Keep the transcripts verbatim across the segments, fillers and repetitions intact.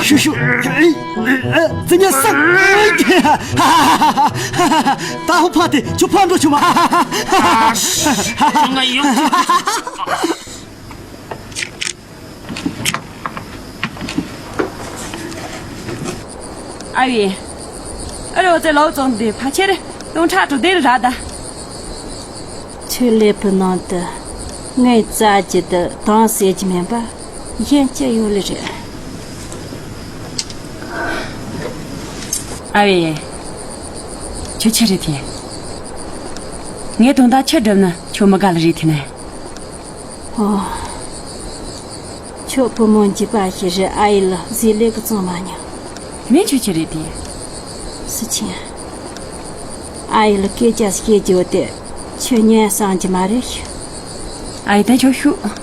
ཤུ་ཤུ། ཨེ། ཨེ། ཨེ། ཙི་ཉ་སང་། ད་ཧུ་ཕ་དེ་ཁྱོད་ཕར་འགྲོ་ཆུ་མ། ཁྱོད་ང་ཡོང་། ཨ་ཡེ། ཨ་རོ་ཙེ་ལོ་ཙོང་དེ་ཕ་ཆེར་སྟོང་ཕྲག་དྲུག་དེ་ར་ད། ཁྱོད་ཀླད་པའི་ནང་དུ་ངའི་རྩ་རྒྱུ་དུ་དྭངས་གསལ་གྱི་མིན་པ་གཞན་ཅི་ཡོད་ལེ་རེད། ཨ་ཡེ། ཁྱོད་ཆི་རེད་དེ། ངའི་དོན་དག་ཆི་སྒྲུབ་ན་ཁྱོད་མི་དགའ་ལེ་རེད་དེ་ནས། ཨོ། ཁྱོད་བུ་མོ་འཇིགས་པ་ཞིག་རེད། ཨ་ཡེ་ལ་ཟི་ལེ་གི་བཙོང་མ་མྱོང་། མིན་ཁྱོད་ཆི་རེད་དེ། སི་ཆེན། ཨ་ཡེ་ལ་སྐད་ཆ་བཤད་རྒྱུ་དེ་ཁྱོད་ཉན་བསམ་གྱི་མ་རེད་ཤི། ཨ་ཡེ་ད་ཁྱོད་ཤུགས།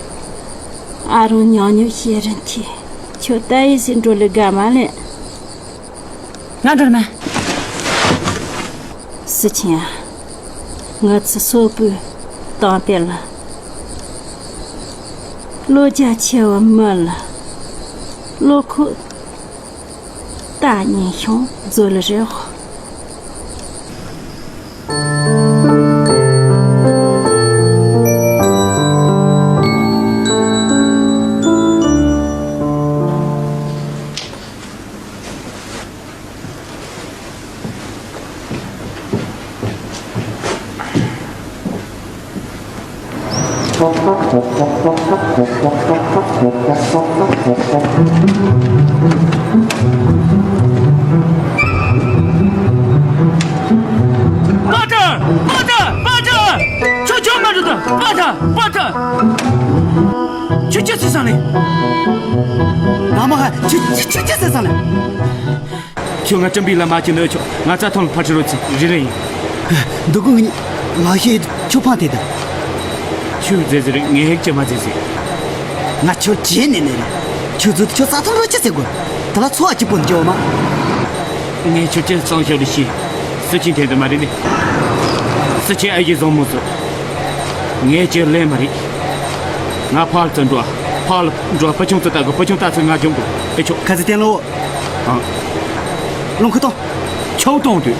ཨ་རོ་ཉང་ཉོ་བཤད་རིན་ཐི། ཁྱོད་ད་ཡེ་སི་འགྲོ་ལེ་དགའ་མ་ལེ། ང་འགྲོ་ལེ་མ། སི་ཆེན། ང་ཚོ་སོ་པུ་དང་དེ་ལ། བློ་རྒྱ་ཆེ་བ་མི་ལ། བློ་ཁོག་ད་ཉིན་ཤོང་མཛོད་ལ་རེད། པ་ཏྲ། པ་ཏྲ། པ་ཏྲ། ཁྱོད་ཁྱོད་མ་འགྲོ་ད། པ་ཏྲ། པ་ཏྲ། ཁྱོད་ཁྱོད་ཚེ་སང་ནས། ང་མ་ཧ། ཁྱོད་ཁྱོད་ཁྱོད་ཚེ་སང་ནས། ཁྱོད་ང་སྤྲིན་པའི་ལ་མ་ཁྱེར་ནོ་ཆོག་ང་རྩྭ་ཐང་ལ་ཕར་ཁྲིད་རོགས་ཚེ་རེ་རེ་ཡིན། འདུག་གོ། ང་ཤེས། ཁྱོད་ཕངས་དེ་ད། ཁྱོད་མཛེས་ཟེར་ངས་ཧེག་ཅེས་མ་མཛེས་ཟེར། ང་ཁྱོད་བརྗེད་ནས་ནས་རེད། ཁྱོད་ཚོ་ཁྱོད་རྩྭ་ཐང་རོགས་ཅི་ཟེར་དགོས། ད་ལ་འཚོ་བ་སྐྱིད་པོ་འགྱོ་མ། ངས་ཁྱོད་ཅི་གཙང་ཤོར་ལ་ཤེས། སུ་ཅིན་དེ་འདི་མ་རེད་ནི། སུ་ཅིན་ཨ་ཡེ་བཟང་མོ་ཚོ། ངས་ཅི་ལས་མ་རེད། ང་ཕར་ལ་ཙམ་འགྲོ། ཕར་ལ་འགྲོ། ཕུ་ཆུང་ཚོ་ལྟ་གི། ཕུ་ཆུང་ལྟ་ཚོ་ང་འཇོམས་དགོས། ཨེ་ཆོག་ཁ་ཚི་བསྟན་ལོ། ཨ། རླུང་ཁུ་གཏོང་། ཆོག་གཏོང་དུས།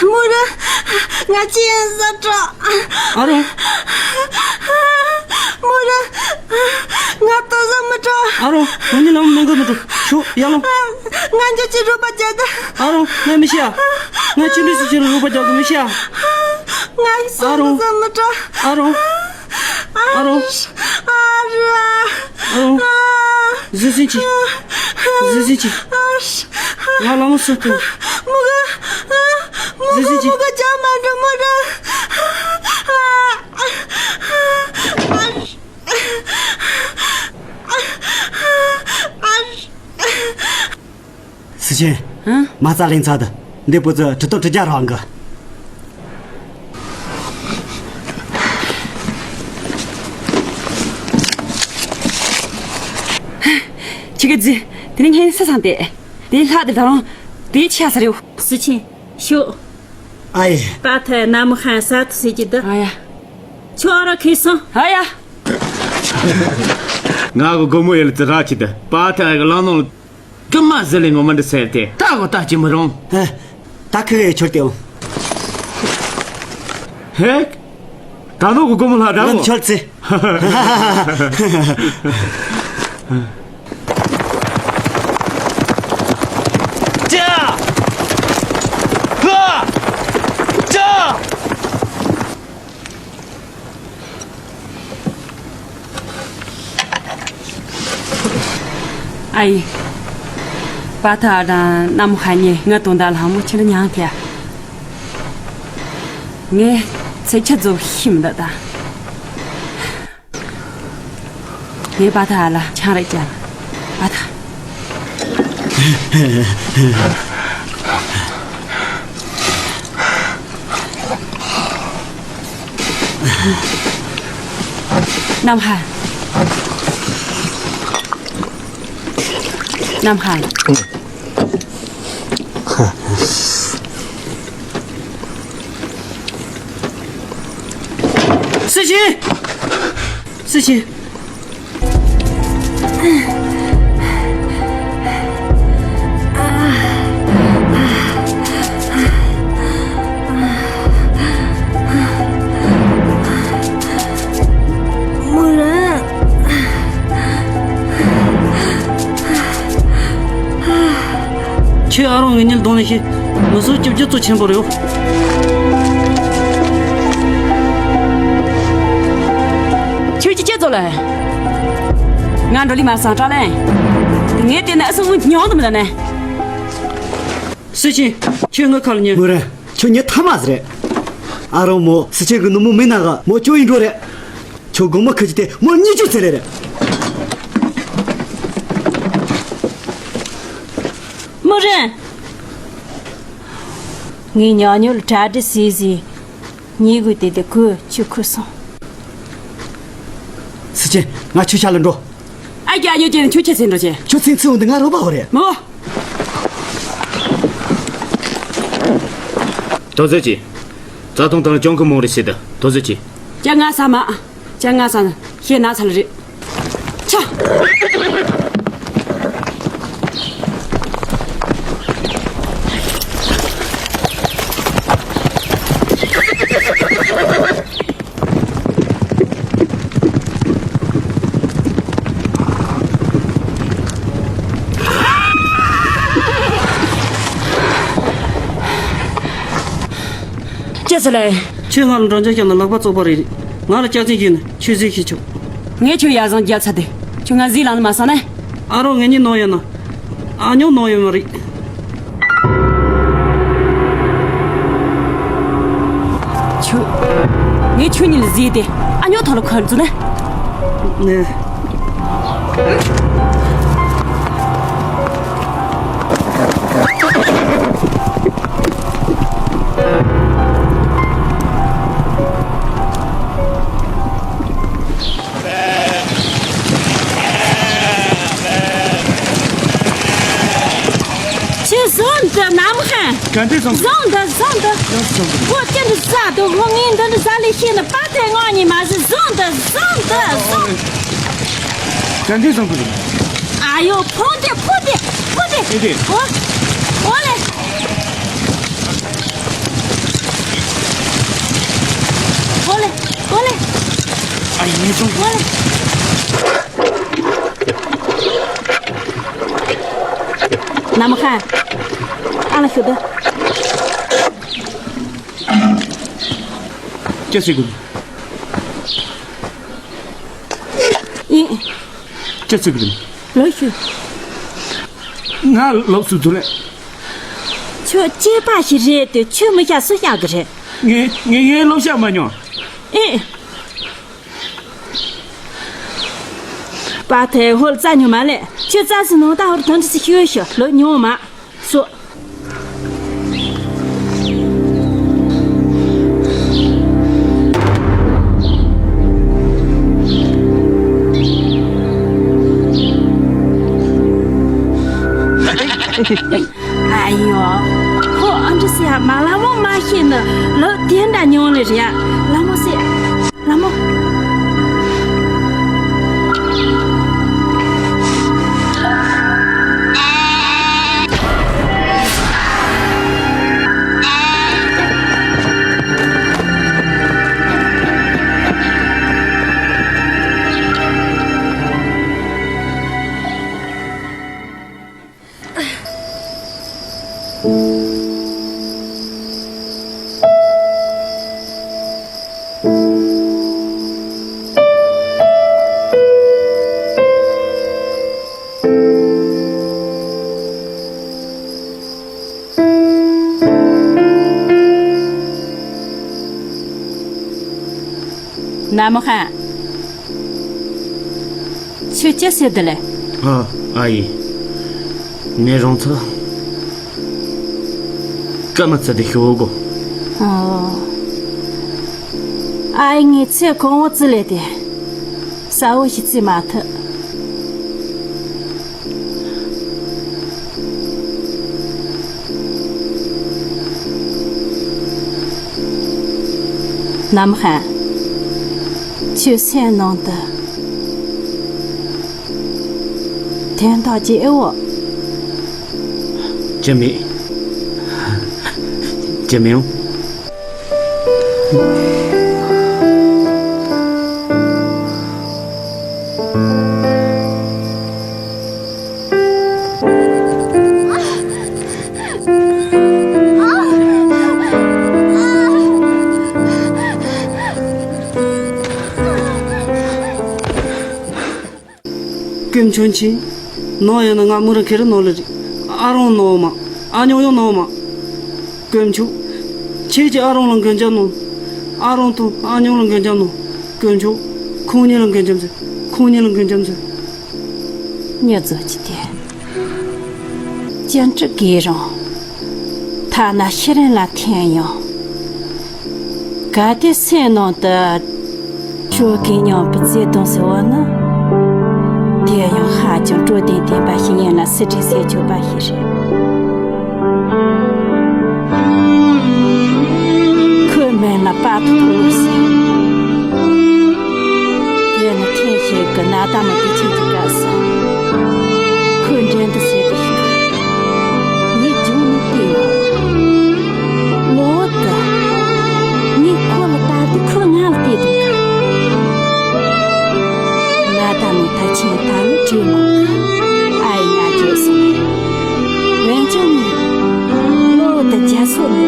མོ་ར། ང་ཅི་ཡང་ཟ་དྲག་ཨ་རོ། མོ་ར། ང་ལྟོ་ཟ་མི་དྲག་ཨ་རོ། ང་ནི་ལམ་མི་འགོ་མི་འགྲོ། ཤོ་ཡ་ལོ། ང་འཇོག་ཅི་རོགས་པ་བྱ་ད། ཨ་རོ། ང་མི་ཤི་ཡ། ང་ཅི་ལུས་སུ་ཅི་རོགས་པ་རྒྱག་གི་མི་ཤི་ཡ། ང་ཡི་ཨ་རོ། ཟ་མི་དྲག་ཨ་རོ། ཨ་རོ། ཨ་རོ། ཨ་རོ། ཟི་ཟི་ཅི། ཟི་ཟི་ཅི། ང་ལ་མོ་སུ་ཏུ། མོ་ག་ཟི་ཟི་ཅི། མོ་ག་ཅག་མ་འགྲོ་མོ་ར། སི་ཆེན། ཧང་། མ་རྩ་ལེན་ཚར་དུ། འདི་པོ་ཚོ་གྲི་ཐོག་གྲི་རྒྱག་རང་གི། ཁྱི་གི་རྫི། དེ་ནི་ངས་ས་སང་དེ། དེ་ལྷག་དེ་ད་རུང་། དེ་ཆ་ས་རེའུ། སི་ཆེན། ཤོ། ཨ་ཡེ། པ་ཐ་ན་མི་ཧན་ས་ཐུ་སི་ཅི་ད། ཨ་ཡ། ཁྱོ་ཨ་ར་ཁེ་སང་། ཨ་ཡ། ང་གི་སྒོ་མོ་ཡལ་ཙི་ར་ཅི་ད། པ་ཐ་གི་ལང་ནོ། ཀི་མ་ཟི་ལེ་ངོ་མ་འདི་ཟེར་ཏེ། ད་གོ་ད་ཅི་མི་རུང་། ཧེ། ད་ཁི་གེ་ཆོར་ཏེ་འོ། ཧེ། ད་ནོ་གི་སྒོ་མོ་ལ་ད་ང་གོ། ཆོར་ཙི། ཅ། ཧ། ཅ། ཨའི། པ་ཐ་དང་ནམ་ཧ་ཉེ་ང་དོན་དག་ལྷ་མོ་ཁྱེར་མྱང་ཐལ། ངས་ཚེ་ཁྱེད་ཚོ་ཤི་མི་འདོད་ད། ངས་པ་ཐ་ལ་ཆང་རེ་བརྒྱབ། པ་ཐ། ནམ་ཧ། ནམ་ཧན། སི་ཆིན། སི་ཆིན། མོ་རང་། ཁྱོད་ཨ་རོགས་ངེད་གཉིས་གདོང་ནས་ཤི། མི་སོ་སྐྱིད་རྒྱུ་གཙོ་ཆེན་པོ་རེད། ཁྱོད་ཀྱིས་ཁྱེད་ཚོ་ལ། ང་འགྲོ་ལི་མ་སང་ཀྲ་ལན། ངས་བལྟས་ན་ཨ་སུ་མོ་ཉོང་དུ་མི་ལ་ནས། སི་ཆིན། ཁྱོད་ངའི་ཁ་ལ་ཉན། མོ་རང་། ཁྱོད་ཉན་ཐ་མ་ཟེར་རེད། ཨ་རོགས་མོ་སི་ཆིན་གི་ནུ་མོ་མིན་ན་ག་མོ་ཅོ་ཡིན་འགྲོ་རེད། ཁྱོད་དགོང་མོ་ཁ་ཅིག་དེ་མོ་གཉིས་ཅུ་ཚེ་རེ་རེད། མོ་རང་། ངའི་ཉག་ཉོག་ལ་གྲ་སྒྲིག་ཟིག་ཟིག་ཉེ་གུ་དེ་དེ་ཁོས་ཆུ་ཁུར་སོང་། སི་ཆེ། ང་ཆུ་ཤ་ལ་འགྲོ། ཨ་རྒྱ་ཉོ་ཅན་ཆུ་ཆེ་ཟིན་འགྲོ་ཆེ། ཆུ་ཚིང་ཚིང་འོང་དེ་ང་རོགས་པ་བོ་རེད། མོ། དོ་ཟེར་གྱིས། རྩྭ་ཐང་དང་ལ་ཅོང་ཁུ་མོང་རེ་ཟེར་ད་དོ་ཟེར་གྱིས། ཅ་ང་ས་མ། ཅ་ང་ས་ན་ཤེས་ན་ཚ་ལ་རེད། ཆ། ཅི་ཟེར་ལེ། ཁྱོད་ང་ལ་འགྲོ་འཇགས་བྱས་ན་ལག་པ་བཙོག་པ་རེད། ང་ལ་སྐྱག་རྫུན་བཤད་ན་ཆུད་ཟོས་བྱེད་ཆོག་ངས་ཁྱོད་ཡ་བཟང་རྒྱབ་ཚར་ཏེ། ཁྱོད་ང་ཟིག་ལངས་ནས་མ་སོང་ན། ཨ་རོགས་ངེད་གཉིས་ནོར་ཡོད་ན། ཨ་ཉོག་ནོར་ཡོད་མ་རེད། ཁྱོད། ངས་ཁྱོད་གཉིས་ལ་བཟས་ཏེ་ཨ་ཉོག་ཐོག་ལ་འཁོར་འཛུལ་ན། ནས། ཁྱེད་བཟུང་འདི་ནམ་ཧན། ག་འདྲས་བཟུང་། བཟུང་འདི་བཟུང་འདི། ཡང་བཟུང་འདི། ཁོ་ཅི་འདྲ་ཟ་འདུག་ཁོ་ངས་འདི་འདྲ་ཟ་ལས་ཤེས་ན་པ་ཐལ་ངོ་གཉིས་མ་ཟིན། བཟུང་འདི་བཟུང་འདི་བཟུང་། ག་འདྲས་བཟུང་གི་རེད། ཨ་ཡོ་ཕོ་འདི་ཕོ་འདི་ཕོ་འདི། ཨེ་འདི། འོ། འོ་ལེ། འོ་ལེ། འོ་ལེ། ཨ་ཡིན་སོང་། འོ་ལེ། ནམ་ཧན། ཨ་ལ་ཤོད་དོ། ཅི་ཟེར་གི། ཨིན། ཅི་ཟེར་གི། ལོག་ཤོད། ང་ལོག་སུ་ཐུ་ལེ། ཁྱོད་སྐྱེས་པ་ཞིག་རེད་དེ་ཁྱོད་མི་ཤ་སུ་ཤ་གི་རེད། ངས་ངས་ངས་ལོག་ཤ་མ་མྱོང་། ཨིན། པ་ཐལ་ཧོལ་རྩྭ་ཉོ་མ་ལེ། ཁྱོད་རྩྭ་ཟིན་ནང་ད་ཧོར་དོན་ཏི་སི་ཤོད་ཤོད་ལོ་ཉོ་མ་སོ། ཨ་ཡོ། ཁོ་ཨ་འདྲ་སེ་ཡ་མ་ལ་མོ་མ་ཤེས་ནི་ལོ་དེ་འདྲ་ཉུང་ལེ་རེད་ཡ། ལ་མོ་སེ། ལ་མོ། ནམ་ཧན། ཁྱོད་ཅི་ཟེར་འདི་ལེ། ཨ། ཨ་ཡེ། ངས་རང་ཚོ་སྐར་མ་ཚ་དེ་ཤོག་གོ། ཨོ། ཨ་ཡེ་ངས་ཚེ་གང་བོ་བརྩི་ལེ་དེ། ས་བོ་ཞིག་བརྩི་མ་ཐུབ། ལམ་ཧན། ཁྱོད་སེམས་ནང་དུ་དོན་དག་ཅིག་ཨེ་ཡོད། ཅི་མེད། ཅི་མི་ཡོང་། དཀོན་མཆོག་མཁྱེན། ནོར་ཡོད་ན་ང་མོ་རང་ཁེ་རེ་ནོར་ལེ་རེད། ཨ་རོང་ནོར་མ། ཨ་ཉོ་ཡོང་ནོར་མ། དཀོན་མཆོག་ཁྱེད་ཀྱིས་ཨ་རོང་ལ་མགོན་སྐྱབས་གནང་། ཨ་རོང་དང་ཨ་ཉོ་ལ་མགོན་སྐྱབས་གནང་། དཀོན་མཆོག་ཁོང་གཉིས་ལ་མགོན་སྐྱབས་མཛོད། ཁོང་གཉིས་ལ་མགོན་སྐྱབས་མཛོད། ཉེ་ཚོ་ཅི་སྟེ། ཅན་ཀྲི་གེ་རང་། ཐ་ན་ཤི་རན་ལ་ཐེན་ཡང་། གལ་ཏེ་སེམས་ནང་དུ། ཁྱོད་ཀྱི་མཉམ་པའི་བརྩེ་དུང་ཟེར་བ་ནི། དེ་ཡང་ཧ་ཅང་སྤྲོ་ལྡན་ལྡན་པ་ཞིག་ཡིན་ལ་སྲིད་ཁྲི་སྲིད་ཆོག་པ་ཞིག་རེད། ཁོའི་མིང་ལ་པ་ཏུ་ཐོ་ལོ་ཟེར། དེ་ནི་ཐེངས་ཤིག་གི་ན་ད་མ་དུས་ཆེན་གྱི་སྐབས་སུ། ཁོས་འགྲན་བསྡུར་བྱེད་དུ་ཞུགས། ངས་རྒྱུགས་ནས་བལྟས་ཡོང་། ལོག་ཏུ། ངས་ཁོ་ལ་ལྟ་དུས་ཁོས་ང་ལ་བལྟས་འདུག་ག་ན་ད་མོ་ད་ཆེན་ད་ནི་བྲིས་མ་གི། ཨ་ཡེ་ང་བརྗེད་སོང་། འོན་ཀྱང་ངས་ལོག་ཏུ་རྒྱ་སོ་ནས་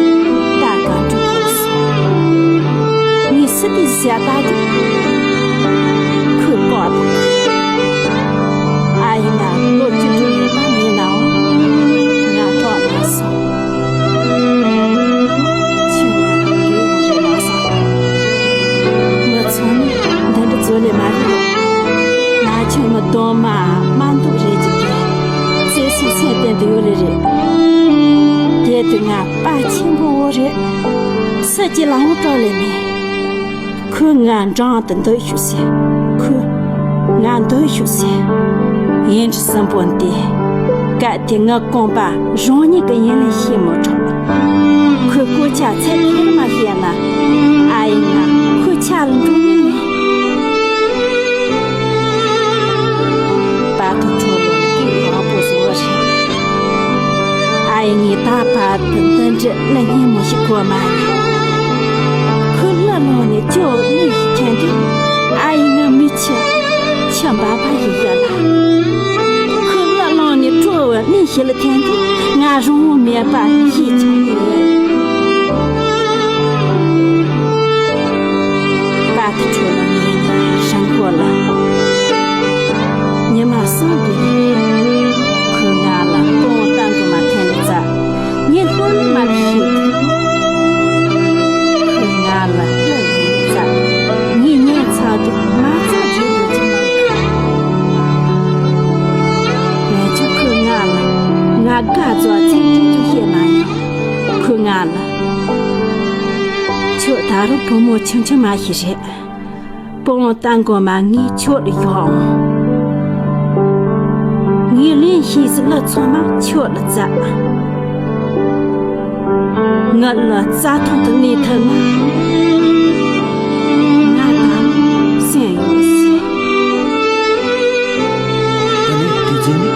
ད་གང་འགྲོ་དགོས་སོང་། ངས་སི་ཏི་ཟ་ད་དུས་ཁོས་བཀག་འདུག་ག་ཨ་ཡེ་ང་ལོ་བཅུ་དྲུག་ལས་མ་ཡིན་ནའང་ང་གྲོགས་མ་སོང་། ཁྱོད་ང་དགེ་ཡོང་རེད་མ་སོང་། མི་ཚང་མས་འདི་འདྲ་བཟོ་ལེ་མ་རེད། ང་ཁྱོད་མི་གདོང་མ་དམར་མདོག་རེད་ཀྱི་གི། བརྩེ་སེམས་སེམས་གཏིང་དུ་ཡོད་ལེ་རེད། དེ་དུས་ང་དཔའ་ཆེན་པོ་བོ་རེད། སུ་གཅིག་ལའང་སྐྲག་ལེ་མེད། ཁོས་ང་འགྲམ་དུ་འདུག་ཤོག་ཟེར། ཁོས་ང་འདུག་ཤོག་ཟེར། ཡིན་གཅིག་གསུམ་པོ་འདི། གལ་ཏེ་ངའི་རྐང་པ་རང་ཉིད་ཀྱི་ཡིན་ལེ་ཤེས་མ་ཐུབ། ཁོས་སྐད་ཆ་ཚིག་ཁེར་མ་བཤད་ན། ཨ་ཡེ་ང་ཁོའི་ཆ་ལ་འགྲོ་ཉན་མེད། པ་ཏུ་ཁྲོ་ལོ་ནི་སྐད་ཡག་པོ་བཟོ་བ་རེད། ཨ་ཡེ་ངས་ད་བར་དུ་འདི་འདྲའི་གླུ་སྙན་མོ་ཞིག་གོ་མ་མྱོང་། ཁོས་གླུ་བླངས་ནས་ཅོག་གཉིས་ཤིག་འཐེན་དུས། ཨ་ཡེ་ངའི་མིག་ཆུ་ཆུ་འབབ་པ་ཞིག་བཞག་ལ། ཁོས་གླུ་བླངས་ནས་དྲོ་བའི་གླུ་ཞིག་ལ་འཐེན་དུས། ང་རང་དབང་མེད་པ་ཞིག་བྱུང་ཡོད། པ་ཏུ་ཁྲོ་ལོ་ངའི་རང་མགོ་ལ། ཉི་མ་གསུམ་གྱི་རིང་། ཁོས་ང་ལ་དཔུང་བཏང་གི་མ་འཐེན་ནས་བཙལ། ངས་ལྷོད་ནས་མ་ཤེས། ཁོས་ང་ལ་ལྟ་ནས་བཙལ། ངས་ཉན་ཚར་དུས་མ་རྩ་བརྗེད་འགྲོ་གི་མ། འོན་ཀྱང་ཁོས་ང་ལ་ང་དགའ་ཚོར་ཚིག་གཅིག་ཀྱང་བཤད་མ་མྱོང་། ཁོས་ང་ལ། ཁྱོད་ད་རུང་བུ་མོ་ཆུང་ཆུང་མ་ཞིག་རེད། དཔུང་བཏང་གོང་མ་ངས་ཁྱོད་ལ་གཡོག་འོང་། ངས་ལེན་ཤེས་སའི་གླུ་ཚང་མ་ཁྱོད་ལ་བསྩལ། ངའི་གླུ་རྩ་ཐང་དུ་གནས་ཐུབ་ན། ང་ད་ནི་སེམས་ཡོད་སྲིད། ད་ནི་དུས་ཚོད་ནི།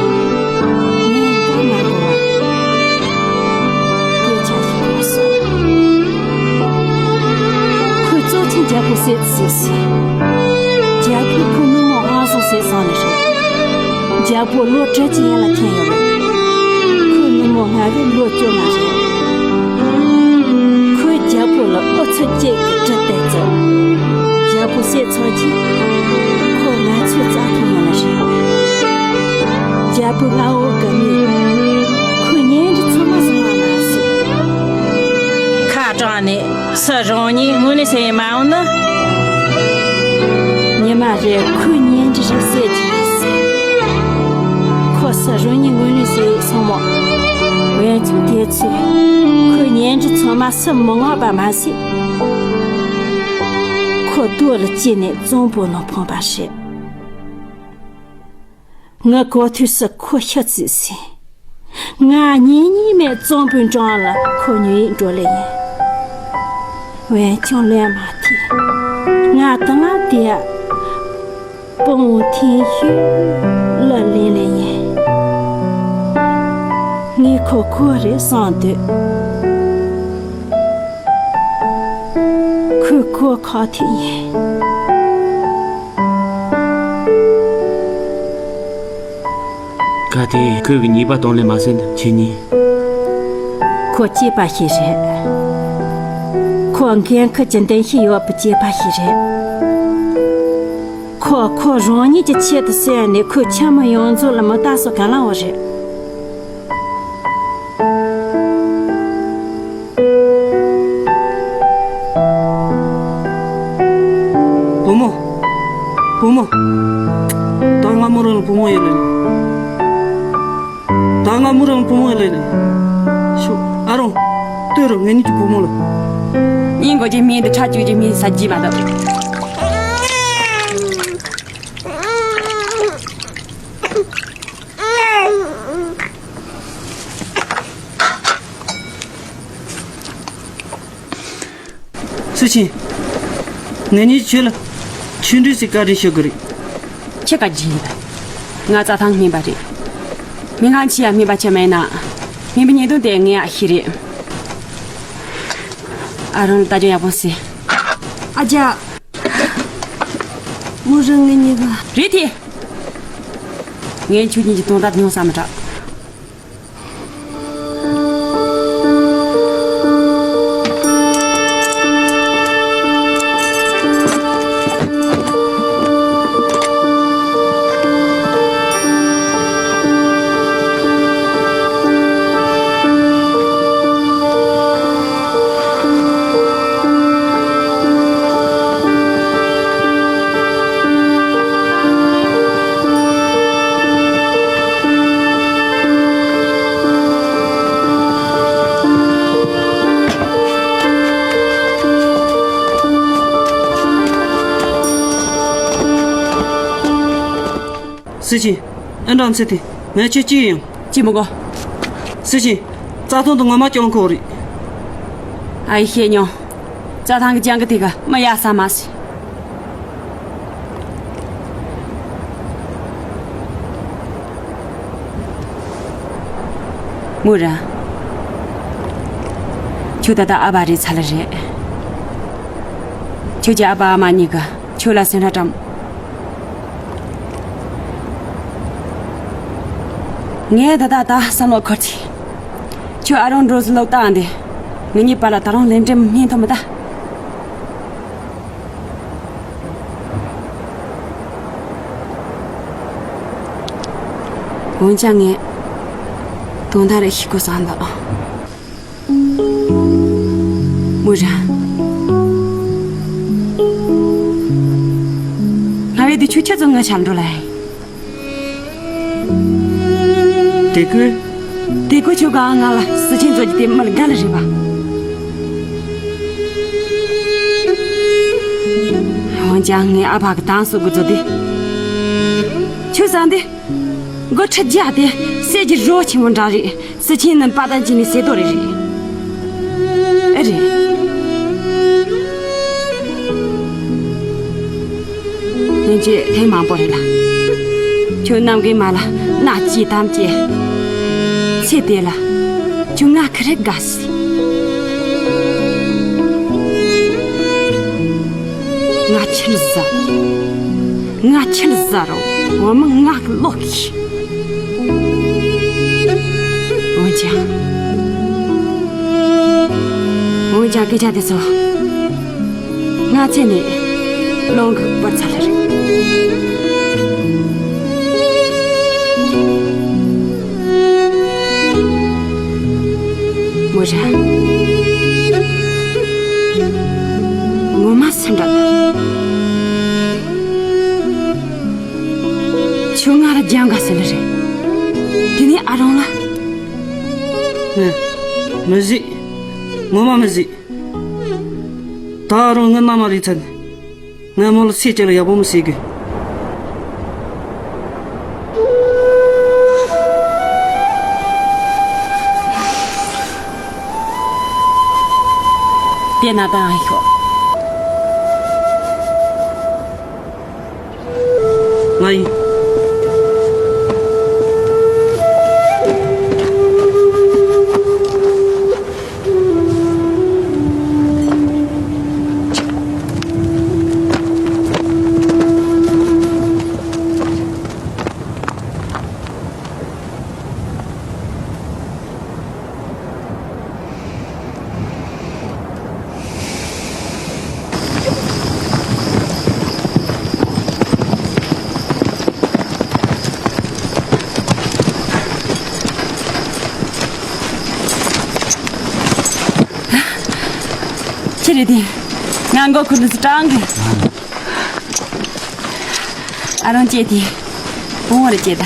ངས་ད་མ་གོ་བ། སྐད་ཆ་ཞིག་གོ་སོང་། ཁོས་གཙོ་ཆེན་རྒྱལ་པོ་བསད་ཟེར་ཟེར། རྒྱལ་པོས་ཁོའི་ནུ་མོ་ཧང་སང་བསད་སོང་ནི་རེད། རྒྱལ་པོ་ལོ་དྲུག་ཅུ་ཡན་ལ་འཐེན་ཡོད་རེད། ཁོའི་ནུ་མོ་སྔ་བའི་ལོ་བཅོ་ལྔ་རེད། ཁོས་རྒྱལ་པོ་ལ་ཨུ་ཚུགས་སྐྱེས་ཀྱི་གྲི་སྟེར་ཚར། རྒྱལ་པོ་བསད་ཚར་རྗེས། ཁོ་ང་ཚོའི་རྩ་ཐང་ཡོང་ནི་རེད། རྒྱལ་པོའི་མངའ་འོག་གི་མི་ཁོའི་གཉེན་སྒྲིག་ཚང་མ་བཟུང་བ་མ་ཟད། ཁ་གྲངས་ནས་སུ་རང་ཉིད་ངོས་ལེན་བྱེད་མ་འོང་ན། ཉི་མ་རེར་ཁོའི་གཉེན་སྒྲིག་རིགས་བསད་ཀྱི་ཡིན་ཟེར། ཁོ་སུ་རང་ཉིད་ངོས་ལེན་བྱེད་སོང་མོད། འོན་ཀྱང་དེ་ཚོས་ཁོའི་གཉེན་སྒྲིག་ཚང་མ་བསུ་མི་མངགས་པ་མ་ཟད། ཁོ་རྡོ་ལ་བཀྱིགས་ནས་གཙང་པོ་ནང་འཕངས་པ་རེད། ངའི་གོ་ཐོས་སུ་ཁོ་ཤི་རྩིས་ཟིན། ང་གཉེན་ཉེ་མེད་གཙང་པོའི་འགྲམ་ལ་ཁོ་ཉུལ་ཡིག་འགྲོ་ལེ་ཡིན། འོན་ཀྱང་ལན་མ་ཐེ། ང་དང་ང་དེ་སྤུན་མོ་ཐེན་ཤུ་ལ་ལེན་ལེ་ཡིན། ངས་ཁོ་ཁོ་རེད་བསམ་འདུག་ཁོས་ཁོ་ཁ་ཐུག་ཡིན། གལ་ཏེ་ཁོས་ཀྱི་ཉེས་པ་གཏོང་ལེ་མ་ཟིན་ན་ཁྱེད་གཉིས། ཁོ་སྐྱེས་པ་ཞིག་རེད། ཁོ་འགན་ཁུར་གྱི་འདུན་ཤེས་ཡོད་པའི་སྐྱེས་པ་ཞིག་རེད། ཁོ་ཁོ་རང་ཉིད་ཀྱི་ཆེད་དུ་བསད་ནས་ཁོའི་ཁྱིམ་མི་ཡོངས་རྫོགས་ལ་མི་རྟག་སོགས་ག་ལང་བ་རེད། བུ་མོ། བུ་མོ། ད་ང་མོ་རང་ལ་བུ་མོ་ཡོད་ལེ། ད་ང་མོ་རང་ལ་བུ་མོ་ཡོད་ལེ། ཤོག་ཨ་རོང་། ལྟོས་རོགས་ངེད་གཉིས་ཀྱི་བུ་མོ་ལ། ཉིན་གོ་གྱི་མིན་དུ་ཁྲ་བཅུ་གྱི་མིན་ས་ཇི་མ་དོ། སུ་ཆེན། ངེད་གཉིས་ཁྱོད་ལ་ཆུང་འདྲིས་སི་བཀའ་དྲིན་ཞུ་གི་རེད། ཁྱེད་ཀ་ཇི་ཡིན་པ། ང་རྩྭ་ཐང་སྨིན་པ་རེད། མི་ང་ཆི་ཡ་སྨིན་པ་ཆེ་མེད་ན། སྨིན་པའི་ཉེས་དོན་དེ་ངས་ཨ་ཤི་རེད། ཨ་རོང་ལ་ལྟ་རྒྱུ་ཡག་པོ་སི། ཨ་ཅག་མོ་རང་ངེད་གཉིས་ཀ་རེད་དེ། ངས་ཁྱོད་གཉིས་ཀྱི་དོན་དག་ཉུང་ས་མི་དྲག་སི་ཆིན། ཨེ་འདྲ་མཚེ་དེ་ངས་ཁྱོད་ཅི་ཡིན། ཅི་མི་གོ་སི་ཆིན། རྩྭ་ཐང་དུ་ངོ་མ་གྱོང་ཁོག་རེད། ཨ་ཡེ་ཤེས་མྱོང་། རྩྭ་ཐང་གི་ལྗང་གི་དེ་ག་མི་ཡ་ས་མ་སི། མུ་ར། ཁྱོད་ད་ལྟ་ཨ་བ་རེད་ཚ་ལ་རེད། ཁྱོད་ཀྱི་ཨ་བ་ཨ་མ་གཉིས་ཀ་ཁྱོད་ལ་སེམས་ཁྲལ་བཀྲམ། ངས་ད་ལྟ་ད་བསམ་བློ་འཁོར་ཚེ། ཁྱོད་ཨ་རོང་འགྲོ་ཟི་ལོག་བཏང་སྟེ། ངེད་གཉིས་བར་ལ་ད་རུང་ལས་འབྲེལ་སྨིན་ཐུབ་མི་ད། འོན་ཀྱང་ངས་དོན་དག་རེ་ཤེས་དགོས་བསམ་འདུག་མུ་ར། ང་བས་དུས་ཆུ་ཁྱི་ཚོ་ངའི་ཆ་འགྲོ་ལ། དེ་ཀོས། དེ་ཀོ་ཁྱོད་གང་ང་ལ་སི་ཆེན་ཚོ་གི་དེ་མི་ལ་དགའ་ལ་རེད་པ། འོན་ཀྱང་ངའི་ཨ་ཕ་གི་དང་སུ་གི་ཚོ་དེ། ཁྱོད་བསམ་དེ། མགོ་ཁྲི་རྒྱ་དེ་གསེར་གྱི་རོ་ཆེན་མོ་འདྲ་རེད། སི་ཆེན་ནི་པ་དང་གཅིག་ནས་ཟེར་དོ་རེ་རེད། ཨེ་རེད། ལྷན་རྒྱས་ཐེངས་མང་པོ་རེད་ལ། ཁྱོད་གནམ་གི་མ་ལ་སྣ་གཅིག་དམ་བཅས། ཚེ་དེ་ལ་ཁྱོད་ང་ཁ་རེ་དགའ་སི། ང་ཆི་ཟ། ང་ཆི་ཟ་རོ། འོ་མ་ང་གི་ལོག་གི་འོན་ཀྱང་། འོན་ཀྱང་སྐད་ཆ་དེ་ཚོ་ང་ཚེ་ནས་ལོང་གི་པར་ཚ་ལ་རེད། མོ་ར། ངོ་མ་སེམས་ཁྲལ་དང་། ཁྱོད་ང་ལ་རྒྱང་ག་ཟེར་ནི་རེད། དེ་ནས་ཨ་རོང་ལ། ཧེ། མི་བཟོད། ངོ་མ་མི་བཟོད། ད་ཨ་རོང་ངའི་མནའ་མ་རེད་ཚར་ནས། ངའི་མོ་ལ་སེམས་ཅན་ལ་ཡག་པོ་མི་བྱེད་གི། དེ་ན་ད་ཨ་ཤོག་ཡིན། ཁྱེད་རེད་དེ། ང་མགོ་འཁོར་ནས་སུ་དྲང་གི། ཨ་རོང་ཅེ་དེ། བུང་བ་རེད་ཅེ་ད།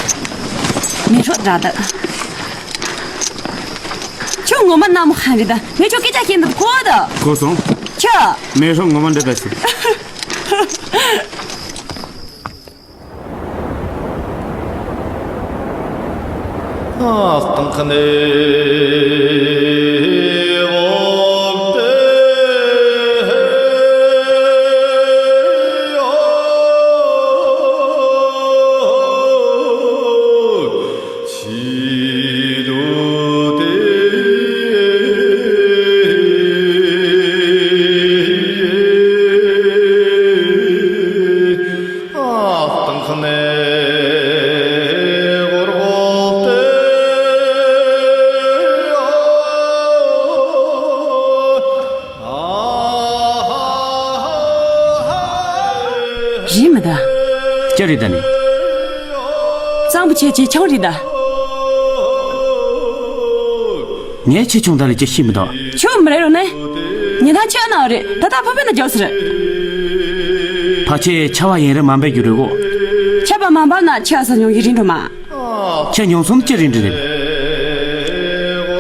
མེ་ཧྲོ་དྲག་ད། ཁྱོད་ངོ་མ་གནའ་མོ་ཧན་རེད་ད། ངས་ཁྱོད་སྐད་ཆ་བཤད་འདུག་གོ་ད། གོ་སོང་། ཁྱོད། མེ་ཧྲོ་ངོ་མ་འདྲ་ད་ཟེར། རེད་མི་ད། སྐྱ་རེད་ད་ནི། གཙང་པོ་ཆེ་ཆེ་ཆུང་རེད་ད། ངས་ཆེ་ཆུང་ད་ལས་ཅི་ཤེས་མི་འདུག་ཁྱོད་མི་རེད་རོ་ནི། ཉི་ཐང་ཆ་ན་རེད་ད་ད་ཕ་ཕ་ན་རྒྱོ་སི་རེད། ཕ་ཆེ་ཆ་བ་ཡིན་རེད་མ་འབད་རྒྱུ་རེད་གོ། ཆ་བ་མ་འབབ་ན་ཆ་ས་ཉུང་ཡི་རིན་འགྲོ་མ། ཁྱེད་ཉུང་སུམ་ཅི་རིན་འགྲོ་རེད།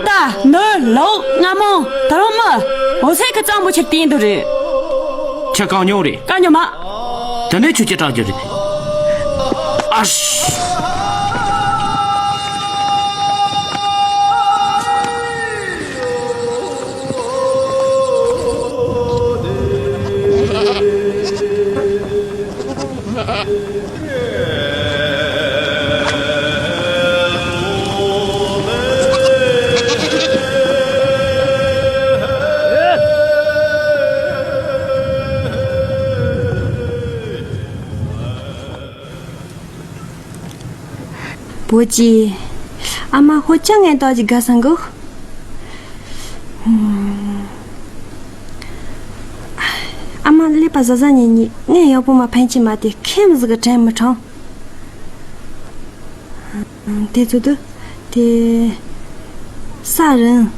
ད་ནོར་ལོག་སྔ་མོ་ད་རུང་མི། འོ་སེ་ཁ་གཙང་པོ་ཆེ་བསྟན་འདུག་རེད། ཁྱེད་གང་ཉོ་རེད། གང་ཉོ་མ། དེ་ནས་ཁྱོད་ཀྱི་སྐྲག་རྒྱུ་རེད། ཨ་ཤ། བུ་ཅི། ཨ་མ་ཧོ་ཅང་ངན་ཏོག་ཅིག་དགའ་སང་གོ། ཨ་མ་ཀླད་པ་གཟའ་གཟའ་ཉི་ཉི་ངས་ཡག་པོ་མ་ཕན་ཆེ་མ་དེ་ཁེམ་ཟིག་གི་དྲན་མི་དྲང་། དེ་ཚོ་དུ་དེ་ས་རིན།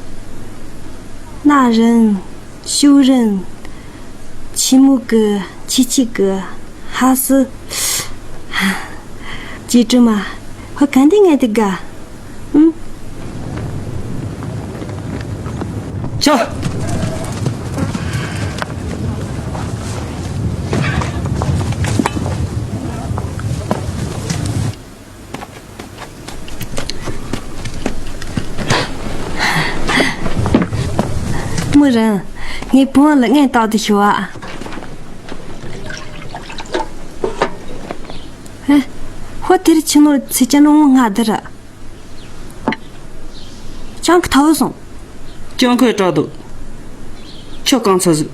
སྣ་རིན། ཤུགས་རིན། ཆི་མུ་གི་ཆི་ཆི་གི་ཧ་སི། ཅི་ཀྲི་མ་ཧོ་གན་དེ་ངས་དེ་དགའ། ཨུམ། ཆ། མོ་རང་། ངའི་བུ་ལ་ངས་ཏག་ཏུ་ཞུ་བ། ཧེ། ཧོ་དེར་ཆི་ནོར་ཚེ་ཅན་ལོ་ང་དེར། ཅང་གི་ཐའོ་སོང་། ཅང་ཁོས་སྐྲག་འདུག་ཁྱོད་གང་ཚ་ཟིག་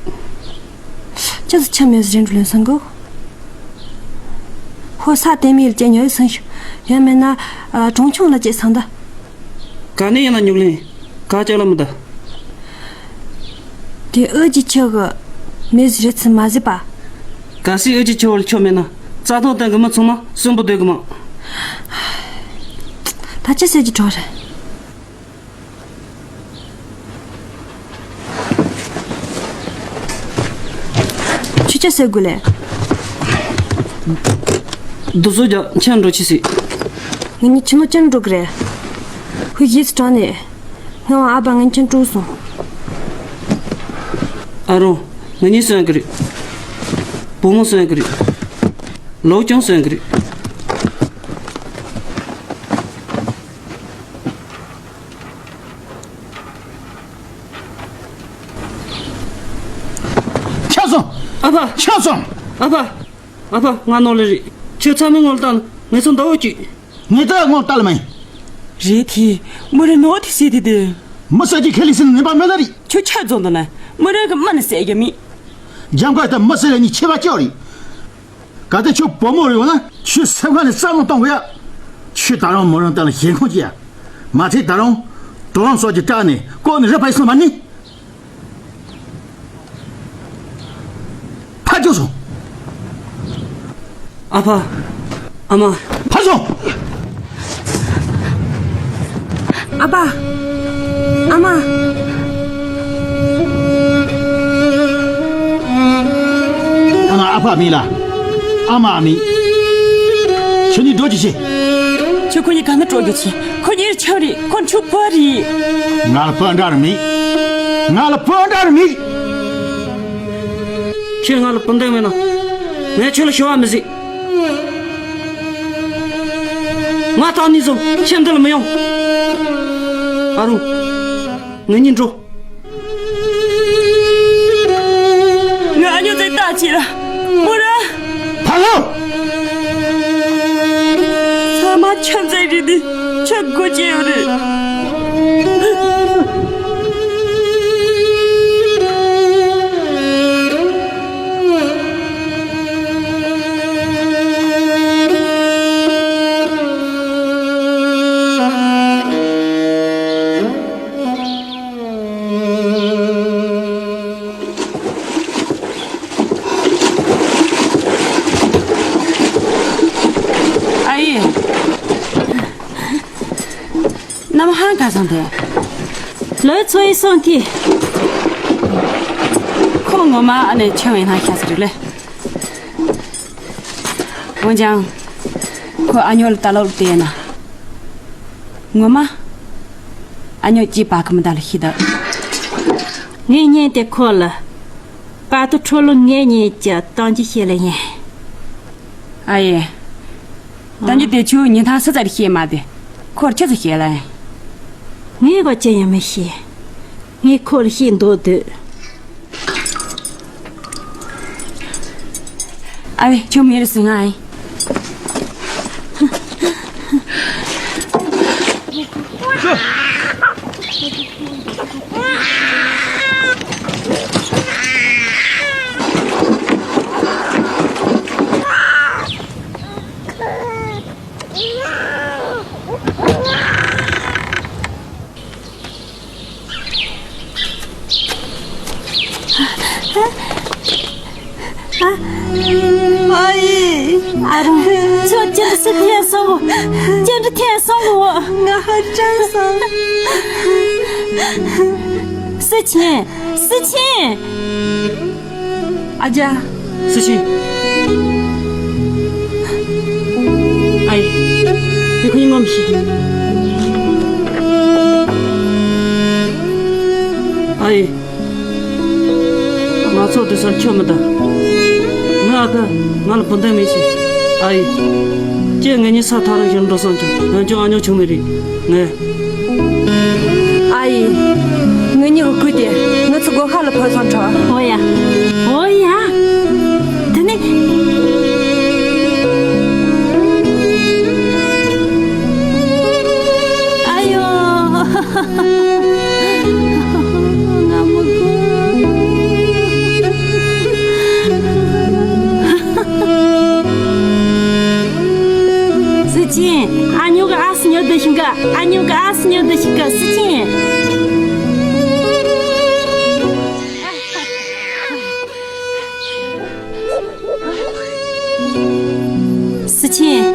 ཅི་ཟིག་ཆ་མེད་ཟིག་རིན་འགྲོ་ལོན་སང་གོ། ཧོ་ས་དེ་མི་ལ་ཅེ་ཉོ་ཡི་སང་ཞུ། ཡང་མེད་ན་གྲོང་ཆུང་ལ་ཅེ་སང་ད། ག་ནས་ཡིན་ན་ཉུག་ལེན། ག་ཅག་ལ་མི་ད། དེ་ཨོ་ཅི་ཆོ་གི་མི་ཟིག་རེད་ཚི་མ་ཟིག་པ། གལ་སྲིད་ཨོ་ཅི་ཆོ་ལ་ཆོ་མེད་ན་རྩ་ཐང་སྟེང་གི་མི་ཚང་མ་གསོན་པོ་སྡོད་གི་མ། ད་ཅི་ཟེར་གྱི་གྲོགས་རེད། ཁྱོད་ཅི་ཟེར་དགོས་ལེ། འདི་ཚོ་རྒྱ་ཆེན་འགྲོ་ཆི་སྲིད། ང་གཉིས་ཆི་ནོ་ཅན་འགྲོ་གི་རེད། ཧུ་ཡིས་དྲང་ནས། ངའི་ཨ་ཕ་ངན་ཅན་དཀྲུགས་སོང་། ཨ་རོ། ང་གཉིས་གསོན་གི་རེད། བུ་མོ་གསོན་གི་རེད། ལོག་ཀྱང་གསོན་གི་རེད། ཆགས་སོང་། ཨ་ཕ། ཆགས་སོང་། ཨ་ཕ། ཨ་ཕ། ང་ནོར་ལེ་རེད། ཁྱོད་ཚང་མའི་ངོ་ལ་བལྟ་ན་ངས་ཚོ་འདའ་འོ་ཅིག་ངས་ད་ངོ་ལ་བལྟ་ལ་མེད། རེད་དེ། མོ་རེ་ནོ་དེ་ཟེར་དེ་དེ། མི་ཟེར་གྱི་ཁས་ལེན་ཟེར་ནས་ནད་པ་མེད་ལ་རེད། ཁྱོད་ཆ་རྫོང་དུ་ན་མོ་རེ་གི་མ་ནི་ཟེར་གྱི་མེད། འཇམ་དཀར་དང་མི་ཟེར་ལ་ནི་ཆེ་བ་ཅོ་རེད། གལ་ཏེ་ཁྱོད་བུ་མོ་རེད་འོ་ན་ཁྱོད་སེམས་ཁ་ནས་བསམ་བློ་གཏོང་དགོས་ཡ། ཁྱོད་ད་རུང་མོ་རང་སྟེང་ལ་ཞེན་ཁོག་ཅི་ཡ། མ་ཚད་ད་རུང་དོ་རང་སོགས་ཀྱི་སྐྲག་ནས་ལྐོག་ནས་རི་ཕ་ཡི་སོང་མ་ནི། ཕར་རྒྱུགས་སོང་། ཨ་ཕ། ཨ་མ། ཕར་སོང་། ཨ་ཕ། ཨ་མ། ཨ་མ་ཨ་ཕ་མིན་ལ། ཨ་མ་ཨ་མིན། ཁྱོད་གཉིས་འགྲོ་རྒྱུ་བྱེད། ཁྱོད་ཁོ་གཉིས་ག་ན་འགྲོ་རྒྱུ་བྱེད། ཁོ་གཉིས་ཆང་རེད། ཁོ་ཆུ་བ་རེད། ང་ལ་སྤུན་ཟླ་རེ་མེད། ང་ལ་སྤུན་ཟླ་རེ་མེད། ཁྱོད་ང་ལ་སྤུན་ཟླ་མེད་ན། ངས་ཁྱོད་ལ་ཞུ་བ་མི་བྱེད། ང་ད་ནས་བཟུང་ཁྱེད་འདི་ལ་མི་ཡོང་། ཨ་རུང་། ངེད་གཉིས་འགྲོ། ང་ཨ་ཉོ་ཚེ་ལྟ་བྱེད་ལ་མོ་ར། ཕ་ལོ། ཚང་མ་ཁྱོད་ཚེ་རིག་འདི་ཁྱོད་སྒོ་ཕྱེ་ཡོད་རེད། ཨ་ཡེ། ནམ་ཧང་ག་སང་དེ། ལོའི་ཚོ་ཡི་སོང་གི། ཁོ་ངོ་མ་ཨ་ནེ་ཆང་ཡིན་ཧང་ཤ་ཟེར་ལེ། འོན་ཀྱང་། ཁོ་ཨ་ཉོ་ལ་ལྟ་ལོག་བལྟས་ན། ངོ་མ། ཨ་ཉོ་སྐྱིད་པ་གི་མི་འདའ་ལ་ཤི་ད། ངས་ཉན་ཏེ་ཁོ་ལ། པ་ཏུ་ཁྲོ་ལོ་ངས་ཉན་ཀྱི་གཏམ་རྒྱུད་བཤད་ལ་ཡིན། ཨ་ཡེ། གཏམ་རྒྱུད་དེ་ཆུ་ཉི་ཐང་སི་ཙར་བཤད་མ་དེ། ཁོར་ཆི་ཟིག་བཤད་ལ་ཡིན། ངས་གོ་ཅི་ཡང་མི་ཤེས། ངས་ཁོ་ལ་བཤད་མདོག་བསྡུས། ཨ་བེ་ཁྱོད་མི་རེད་ཟིན་ང་ཨེ། ཨ་ཡེ། ཨ་རོ། ཁྱོད་ཅི་འདྲ་སི་ཐན་སོང་གོ། ཅི་འདྲ་ཐན་སོང་གོ། ང་ཧ་ཅང་སོང་། སི་ཆེན། སི་ཆེན། ཨ་ཅག་སི་ཆེན། ཨ་ཡེ། ངས་ཁོ་གཉིས་ངོ་མི་ཤེས། ཨ་ཡེ། ང་ཚོ་དེ་སར་ཁྱོད་མི་གདའ། ང་ཨ་ཁ་ང་ལ་བུ་འདི་མེད་ཤི། ཨ་ཡེ། ཁྱེད་ངེད་གཉིས་ས་ཐག་རིང་ཞིག་འགྲོ་སོང་ཅིག་ང་ཅུང་ཨ་ཉོ་ཆུང་མི་རེད། ངས། ཨ་ཡེ། ངེད་གཉིས་ཀྱི་ཁུར་དེ་ང་ཚོ་སྒོ་ཁ་ལ་ཕོ་སོང་ཁྲོ། འོ་ཡ། འོ་ཡ། དེ་ནི། ཨ་ཡོ། ང་མི་དགོས། སི་ཆེན། ཨ་ཉོ་གི་ཨ་སི་ཉོ་དུ་ཤིང་ག་ཨ་ཉོ་གི་ཨ་སི་ཉོ་དུ་ཤིང་ག་སི་ཆེན། སི་ཆེན།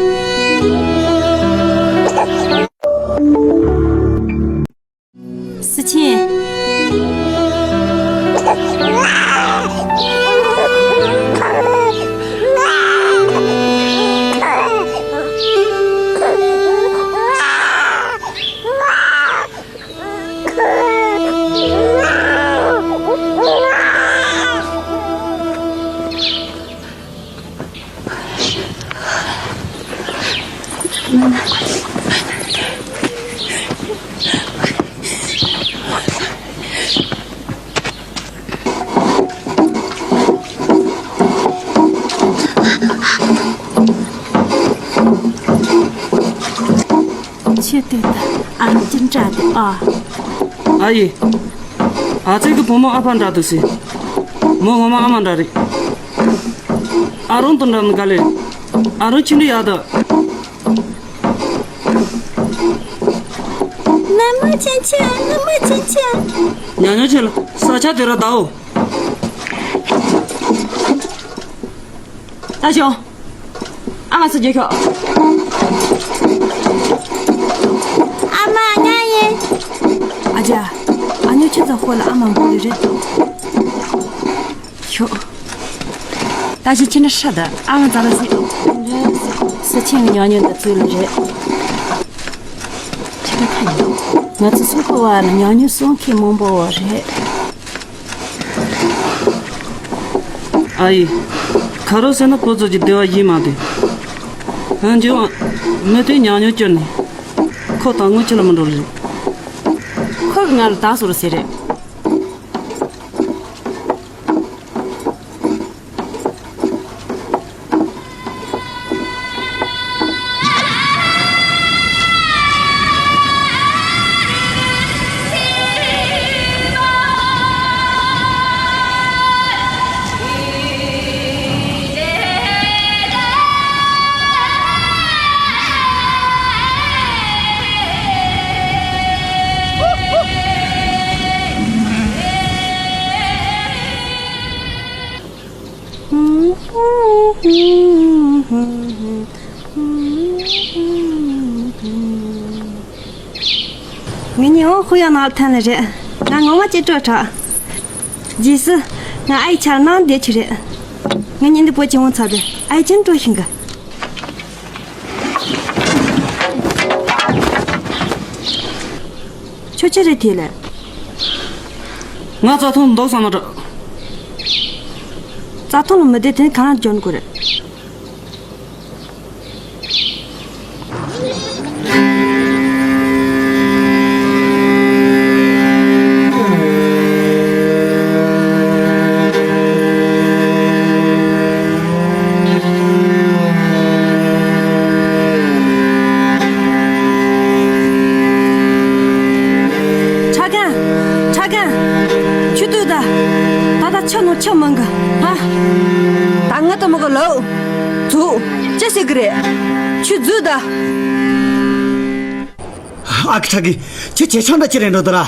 སི་ཆེན། ཁྱེད་དེ་ད་ཨ་ཅི་འདྲ་དེ་ཨ། ཨ་ཡེ། ཨ་ཙི་གི་བུ་མོ་ཨ་ཕ་འདྲ་འདུག་ཟེར། མོ་ངོ་མ་ཨ་མ་འདྲ་རེད། ཨ་རོང་དང་འདྲ་ནི་ག་ལེ། ཨ་རོང་ཁྱིམ་འདི་ཡག་འདུག་ནང་མི་ཆེན་ཆེན། ནང་མི་ཆེན་ཆེན། ཉང་ཉོ་ཆེ་ལ་ས་ཆ་དེ་ར་ད་འོ། ད་ཞོ། ཨ་མ་སུ་རྒྱུ་ཤོག་ཨ་མ་ང་ཡིན། ཨ་ཅག་ཨ་ཉོ་ཁྱེད་ཚོ་ཁོ་ལ་ཨ་མ་འབོད་རེད། ཤོག་ད་ཅི་ཁྱེད་འདྲ་ཧྲ་ད་ཨ་མ་ཛ་ལ་སི། སི་ཆེན་གི་ཉོ་ཉོ་ད་ཚུལ་ལ་རེད། ཁྱེད་ཁ་ཁ་ཡིན། ང་ཚོ་སུ་ཁོ་བ་ན་ཉོ་ཉོ་སོང་ཁྱེད་མང་པོ་བ་རེད། ཨ་ཡེ། ཁ་རོག་ཟེར་ན་ཕོ་ཚོད་ཀྱི་བདེ་བ་ཡིན་མ་དེ། ཨ་འཇོ། མི་དེ་ཉང་ཉོ་བསྐྱུར་ནས། ཁོ་དང་ངོ་ཁྱི་ལ་མི་འགྲོ་རེད། ཁོ་གི་ང་ལ་ད་སོ་རུ་ཟེར་རེད། ངེད་གཉིས་འོང་ཧུ་ཡང་ནང་ལ་ཐོན་ལེ་རེད། ང་ངོ་མ་ཅི་སྤྲོ་དྲག་རྗེས་སུ་ང་ཨའི་ཆར་ནང་བསྡད་ཆི་རེད། ངེད་གཉིས་འདི་པོ་ཅི་འོང་ཚར་བས་ཨའི་ཅི་སྤྲོ་ཤིང་གི་ཁྱོད་ཆི་རེད་དེ་ལས། ང་རྩྭ་ཐང་འདུག་བསམ་ན་འདྲ། རྩྭ་ཐང་ལ་མི་བསྡད་དེ་གང་ལ་འཇོན་དགོས་རེད། ཁྲ་རྒན། ཁྲ་རྒན། ཁྱོད་ལྟོས་ད། ད་ལྟ་ཆུ་ནང་ཆུ་མང་གི་ཧ། ད་ང་ལྟ་མོ་གི་ལོ། ཚུགས། ཅི་ཟེར་གི་རེད། ཁྱོད་འཛུལ་ད། ཨ་ཁུ་ཁྲ་རྒན། ཁྱོད་ཇེ་ཆུང་འདྲ་ཅི་རེད་འགྲོ་ད་ར།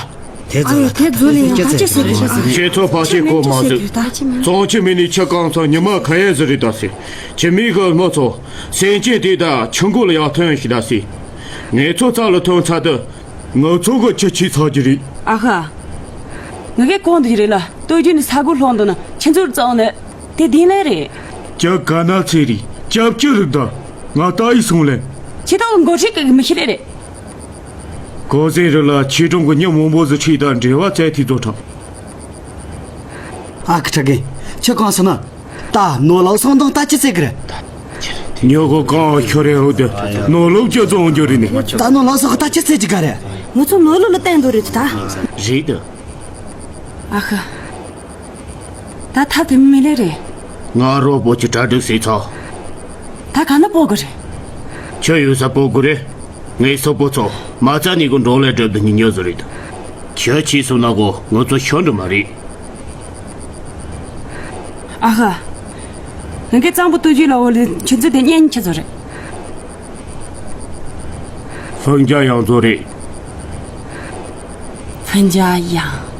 དེ་ཨ་ཡོ་ཚོ་དེ་ཚོ་ལ་ཡང་ད་ཅི་ཟེར་གི་རེད། ཁྱེད་ཚོ་ཕ་ཤེས་ཁོ་མ་ཟེར། གཙང་ཆུ་མི་ནི་ཆུ་གང་ཚང་ཉི་མ་ག་ཡན་ཟེར་རེད་ད་ཟེར། ཁྱེད་མི་གི་སྨོ་ཚོ། སེམས་ཅན་དེ་ད་ཆུ་མགོ་ལ་ཡར་ཐོན་ཞིག་ད་ཟེར། ངེད་ཚོ་རྩ་ལ་ཐོན་ཚར་དུས། ང་ཚོ་གི་ཆུ་ཆི་ཚར་གྱི་རེད། ཨ་ཧ། ང་གའི་གོང་དུ་ཞིག་རེད་ལ་སྟོད་རྒྱུ་ནི་ས་གོ་ལྷོང་དུ་ན་ཆུ་མཛོད་གཙང་ནི་དེ་བདེན་ལེ་རེད། ཇ་ག་ན་ཚེ་རིག་ཇབ་ཀྱི་རིག་ད་ང་ལྟ་ཡི་སོང་ལེ། ཁྱེད་ཏོག་མགོ་ཁྲིད་གི་མི་ཤི་རེ་རེད། གོ་ཟེ་རི་ལ་ཆེ་གྲོང་གི་མྱི་མང་པོ་ཟིག་ཁྲིད་ད་འབྲེལ་བ་བཙལ་ཐུབ་ཚོ་ཁྲག་ཨ་ཁུ་ཁྲ་རྒན། ཁྱོད་གང་སོང་ན། ད་ནོར་ལོག་སོང་དང་ད་ཅི་ཟེར་གི་རེད། ཉོ་གོ་གང་ཁྱོད་རེ་འོ་དེ་ནོར་ལོག་ཅི་བཙོང་རྒྱུ་རེད་ནི། ད་ནོར་ལོག་སོང་ད་ཅི་ཟེར་གི་ག་རེད། ང་ཚོ་ནོར་ལོག་ལ་བསྟན་འདུག་རེད་ད། རེད་དོ། ཨ་ཁུ། ད་ཐབས་དེ་མི་ལེ་རེད། ང་རོ་པོ་ཆུ་གྲ་སྒྲིག་སེ་ཚོ། ད་ག་ན་པོ་གི་རེད། ཁྱོད་ཡོད་ས་པོ་གི་རེད། ངའི་སོག་པོ་ཚོ་མ་རྩ་ནས་གི་འགྲོ་ལས་སྒྲུབ་དུ་ཉིན་ཉོ་བཟོ་རེད། ཁྱོད་ཆེས་སོང་ན་གོ་ང་ཚོ་ཤོར་འགྲོ་མ་རེད། ཨ་ཧ། ང་གི་གཙང་པོ་སྟོད་རྒྱུད་ལ་འོ་ལེ་ཆུ་མཛོད་དེ་གཉེན་ཆེ་ཚོ་རེད། ཧྥུན་ཅཱ་ཡང་ཚོ་རེད། ཧྥུན་ཅཱ་ཡང་།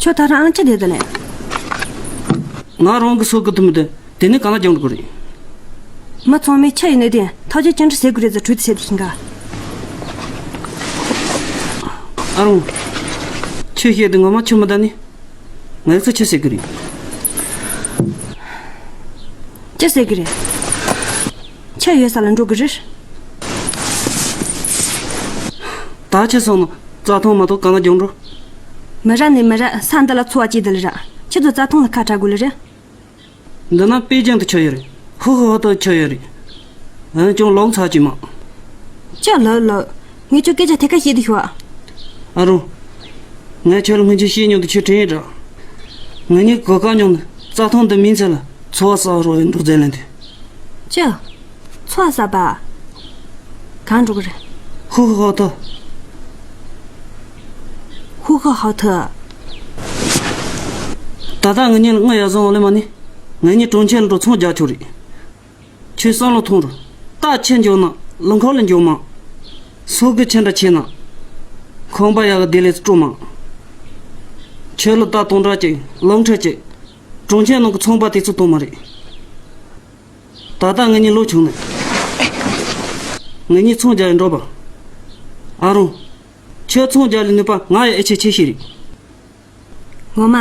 ཁྱོད་ད་རང་ཨང་ཅི་བསྡད་ད་ལེ། ང་རང་གི་སོ་གི་དུ་མི་དེ་དེ་ནི་གང་ལ་སྦྱང་དགོས་རེད། མི་ཚང་མས་ཆ་ཡིན་ནི་དེ་ཐག་གཅོད་ཅི་འདྲ་བྱེད་དགོས་རེད་ཟེར་གྲོས་དེ་བྱེད་དེ་ཤིང་ག་ཨ་རོང་། ཁྱོད་བཤད་དེ་ངོ་མ་ཆུ་མི་ད་ནི། ངས་ཚོ་ཆི་ཟེར་གི་རེད། ཅི་ཟེར་གི་རེད། ཆ་ཡོད་ས་ལ་འགྲོ་གི་རེད། ད་ཆ་སོང་ན་རྩྭ་ཐང་མ་གཏོགས་གང་ལ་སྦྱང་འགྲོ། མི་ར་ནི་མི་ར་ས་འདི་ལ་འཚོ་བ་སྐྱེལ་དེ་ལ་ར་ཁྱེད་ཚོ་རྩྭ་ཐང་ལ་ཁ་གྲག་དགོས་ལ་རེད། འདི་ན་པེ་ཅང་དུ་ཆ་ཡོད་རེད། ཧུ་ཧུ་ཧུ་དུ་ཆ་ཡོད་རེད། ཨ་ནི་ཅུང་ལོག་ཚར་གྱི་མ། ཅག་ལགས་ལགས། ངས་ཁྱོད་སྐད་ཆ་ཐད་ཀ་བཤད་དུ་ཤོག་ཨ་རོ། ངས་ཁྱོད་ལ་སྔོན་ཆད་བཤད་མྱོང་དུ་ཁྱོད་དྲན་ཡོད་འདྲ། ང་གཉིས་གོ་སྐབས་མྱོང་ནས་ རྩྭ་ཐང་འདི་མིང་ཆད་ལ་འཚོ་བ་གསར་པ་རོགས་ཡོད་འགྲོ་རྩིས་ལེན་དུས། ཅི། འཚོ་བ་གསར་པ། གང་འགྲོ་གི་རེད། ཧུ་ཧུ་ཧོ་ཐོ། ཧུ་ཧུ་ཧོ་ཐོ། ད་ལྟ་ང་གཉིས་ལ་དངུལ་ཡར་བཟང་འོང་ལེ་མ་ནི། ང་གཉིས་གྲོང་ཁྱེར་འགྲོ་ཚོང་རྒྱག་ཆོག་རེད། ཁྱོད་བསམ་བློ་ཐོངས་རོགས། རྟ་ཆེ་འཇོག་ན་ལུང་ཁོག་ལ་འཇོག་མང་། སོ་གི་ཆེ་འདྲ་ཆེ་ན། ཁང་པ་ཡག་གི་བདེ་ལེགས་སྤྲོ་མང་། ཁྱོད་ལ་རྟ་སྟོང་ཕྲག་ཅིག་ལུང་ཕྲན་ཅིག་གྲོང་ཁྱེར་ནང་གི་ཚོང་པ་དེ་ཚོ་གཏོང་མ་རེད། ད་ལྟ་ང་གཉིས་ལོ་ཆུང་ནས། ང་གཉིས་ཚོང་རྒྱག་ཡིན་འགྲོ་པ། ཨ་རོང་། ཁྱོད་ཚོང་རྒྱག་ལས་ནུས་པ་ང་ཡི་ཨེ་ཆེ་ཆེ་ཤེས་རེད། ངོ་མ།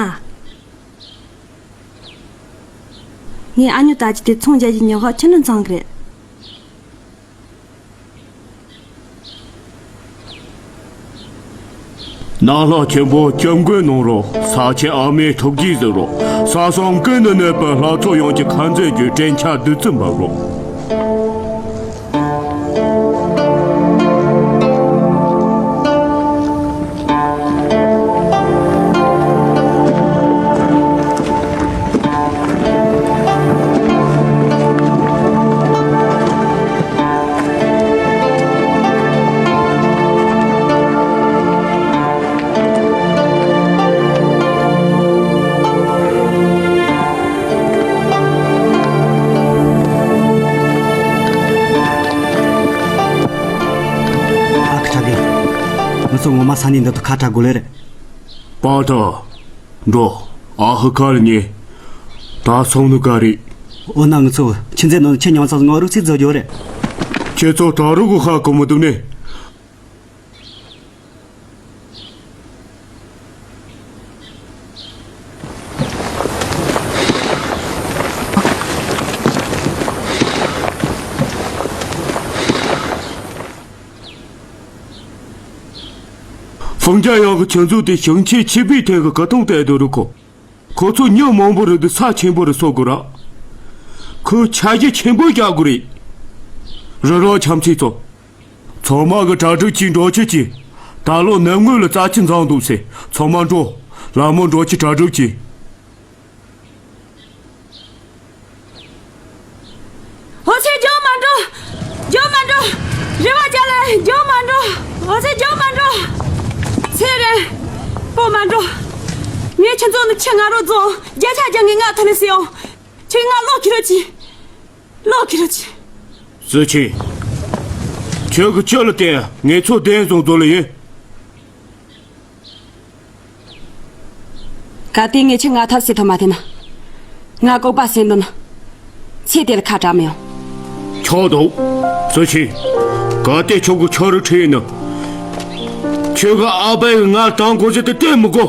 ངའི་ཨ་ཉོ་ད་ཅི་དེ་ཚོང་རྒྱག་གི་ཉོ་ཁ་ཁྱོད་ནི་འཚང་གི་རེད། ནང་ལྷ་ཆེན་པོ་སྐྱབས་མགོན་གནང་རོགས། ས་ཆེན་ཨ་མའི་ཐུགས་རྗེས་གཟིགས་རོགས། ས་གསུམ་ཀུན་ཏུ་གནས་པའི་ལྷ་ཚོགས་ཡོངས་ཀྱི་ཁ་འཛིན་རྒྱུ་དྲན་ཆ་བདུད་རྩི་འབབ་རོགས། ཨ་ཁུ་ཁྲ་རྒན། ང་ཚོ་ངོ་མ་ས་གནས་འདི་དུ་ཁ་གྲག་དགོས་ལེ་རེད། པ་ཏ། འགྲོ། ཨ་ཧུ་ཁ་ལ་ཉེ། ད་སོང་ནི་ག་རེད། འོ་ན་ང་ཚོ་ཁྱིམ་མཚེས་ནང་ཁྱི་ཉང་ཚ་ངོ་རུ་ཚིག་རྫོགས་རྒྱུ་རེད། ཁྱེད་ཚོ་ད་རུ་གུ་ཧ་གོ་མི་འདུག་ནས། ཧྥུང་ཅང་ཡང་གི་ཆུ་མཛོད་དེ་ཞིང་ཆེན་ཆིག་པའི་ཐད་ཀྱི་ཀ་ཐུང་བལྟས་འདུག་རུ་ཁོ། ཁོ་ཚོ་མྱི་མང་པོ་རེད་དུ་ས་ཆེན་པོ་རེ་གསོ་དགོས་ར། ཁོས་འཆར་གཞི་ཆེན་པོ་བཞག་དགོས་རེད། རི་རབ་ཆམ་ཆེ་ཚོ། ཚང་མ་གི་གྲ་སྒྲིག་གྱིས་འགྲོ་ཆུ་གྱིས། ད་ལོ་ནམ་དངོས་ལ་རྩ་ཆུ་འཛིན་འདུག་ཟེར། ཚང་མ་འགྲོ། ལ་མོ་འགྲོ་ཆུ་གྲ་སྒྲིག་གྱིས། ཨོ་ཚེ་རྒྱུག་མ་འགྲོ། རྒྱུག་མ་འགྲོ། རེ་བ་རྒྱག་ལ་རྒྱུག་མ་འགྲོ། ཨོ་ཚེ་རྒྱུག་མ་འགྲོ། ཚེ་རེད། སྤོ་མ་འགྲོ། ངས་ཁྱེད་ཚོ་ནི་ཁྱི་ང་རོ་རྫོང་བརྒྱ་ཆ་བརྒྱ་ངས་ང་ཐོན་ནས་སྲིད་ཡོང་། ཁྱེད་ང་ལོག་ཁྱི་རོ་ཆི། ལོག་ཁྱི་རོ་ཆི། སུ་ཆི། ཁྱོད་ཀྱི་ཁྱོད་ལ་བརྟེན་ངས་ཚོ་བདེན་བཟུང་རྫོང་ལ་ཡིན། གལ་ཏེ་ངས་ཁྱི་ང་ཐབས་ཟད་ཐུབ་མ་ཐེ་ན། ང་ལྐོག་པ་ཟིན་འདུག་ན། ཚེ་དེ་ལ་ཁ་གྲག་མི་ཡོང་། ཆོག་འདུག་སུ་ཆེ། གལ་ཏེ་ཁྱོད་ཀྱི་ཁྱོད་རུ་ཁྲིད་ཡིན་ན། ཁྱོད་ཀྱི་ཨ་ཕས་ང་དང་གོ་ཞིག་ཏུ་བལྟས་མི་དགོ།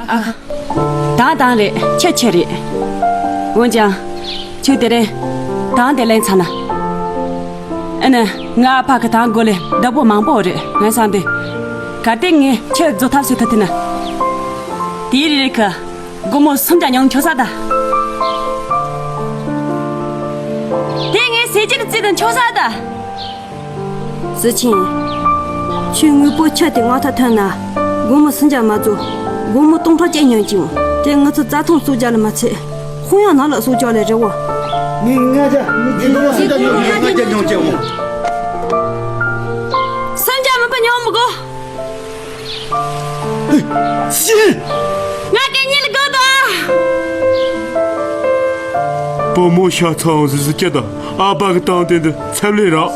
ཨ། དང་དང་རེད། ཁྱི་ཁྱི་རེད། འོན་ཀྱང་། ཁྱོད་དེ་རིང་དང་དེ་ལེན་ཚར་ན། ཨ་ནི་ང་ཨ་ཕ་གི་དང་དགོ་ལེ་བདག་པོ་མང་པོ་རེད། ང་བསམ་དུས། གལ་ཏེ་ངས་ཁྱི་རྫོགས་ཐབས་སུ་ཐུབ་ཐུབ་ན། དེའི་རིགས་ཀྱི་སྒོར་མོ་སུམ་བརྒྱ་ཉུང་ཆོག་ས་ད། དེ་ངས་ཟས་བཅད་རྩིས་དང་ཆོག་ས་ད། སུ་ཆེན། ཁྱོད་དངོས་པོ་ཁྱི་དེ་ང་ཐ་ཐོན་ན། སྒོར་མོ་སུམ་བརྒྱ་མ་བཙུགས། སྒོར་མོ་སྟོང་ཕྲག་གཅིག་ཉོན་ཅིང་། དེ་ང་ཚོ་རྩྭ་ཐང་གསོ་རྒྱག་ལ་མ་ཚད། ཧུང་ཡང་ནང་ལ་གསོ་རྒྱག་ལས་རེད་བ། ངས་ལྔ་བརྒྱ། ངས་ལྔ་བརྒྱ་ཉོན་ཅིང་། ལྔ་བརྒྱ་ཉོན་ཅིང་། སུམ་བརྒྱ་མིན་པ་ཉོ་མི་དགོས། ཤི། ང་དེ་གཉིས་ལ་དགོས་དོ། བུ་མོ་ཤ་ཚ་འོང་ཟི་ཟི་སྐྱེ་དང་ཨ་ཕ་གི་སྟངས་དེ་འདི་ཚད་ལས་རག་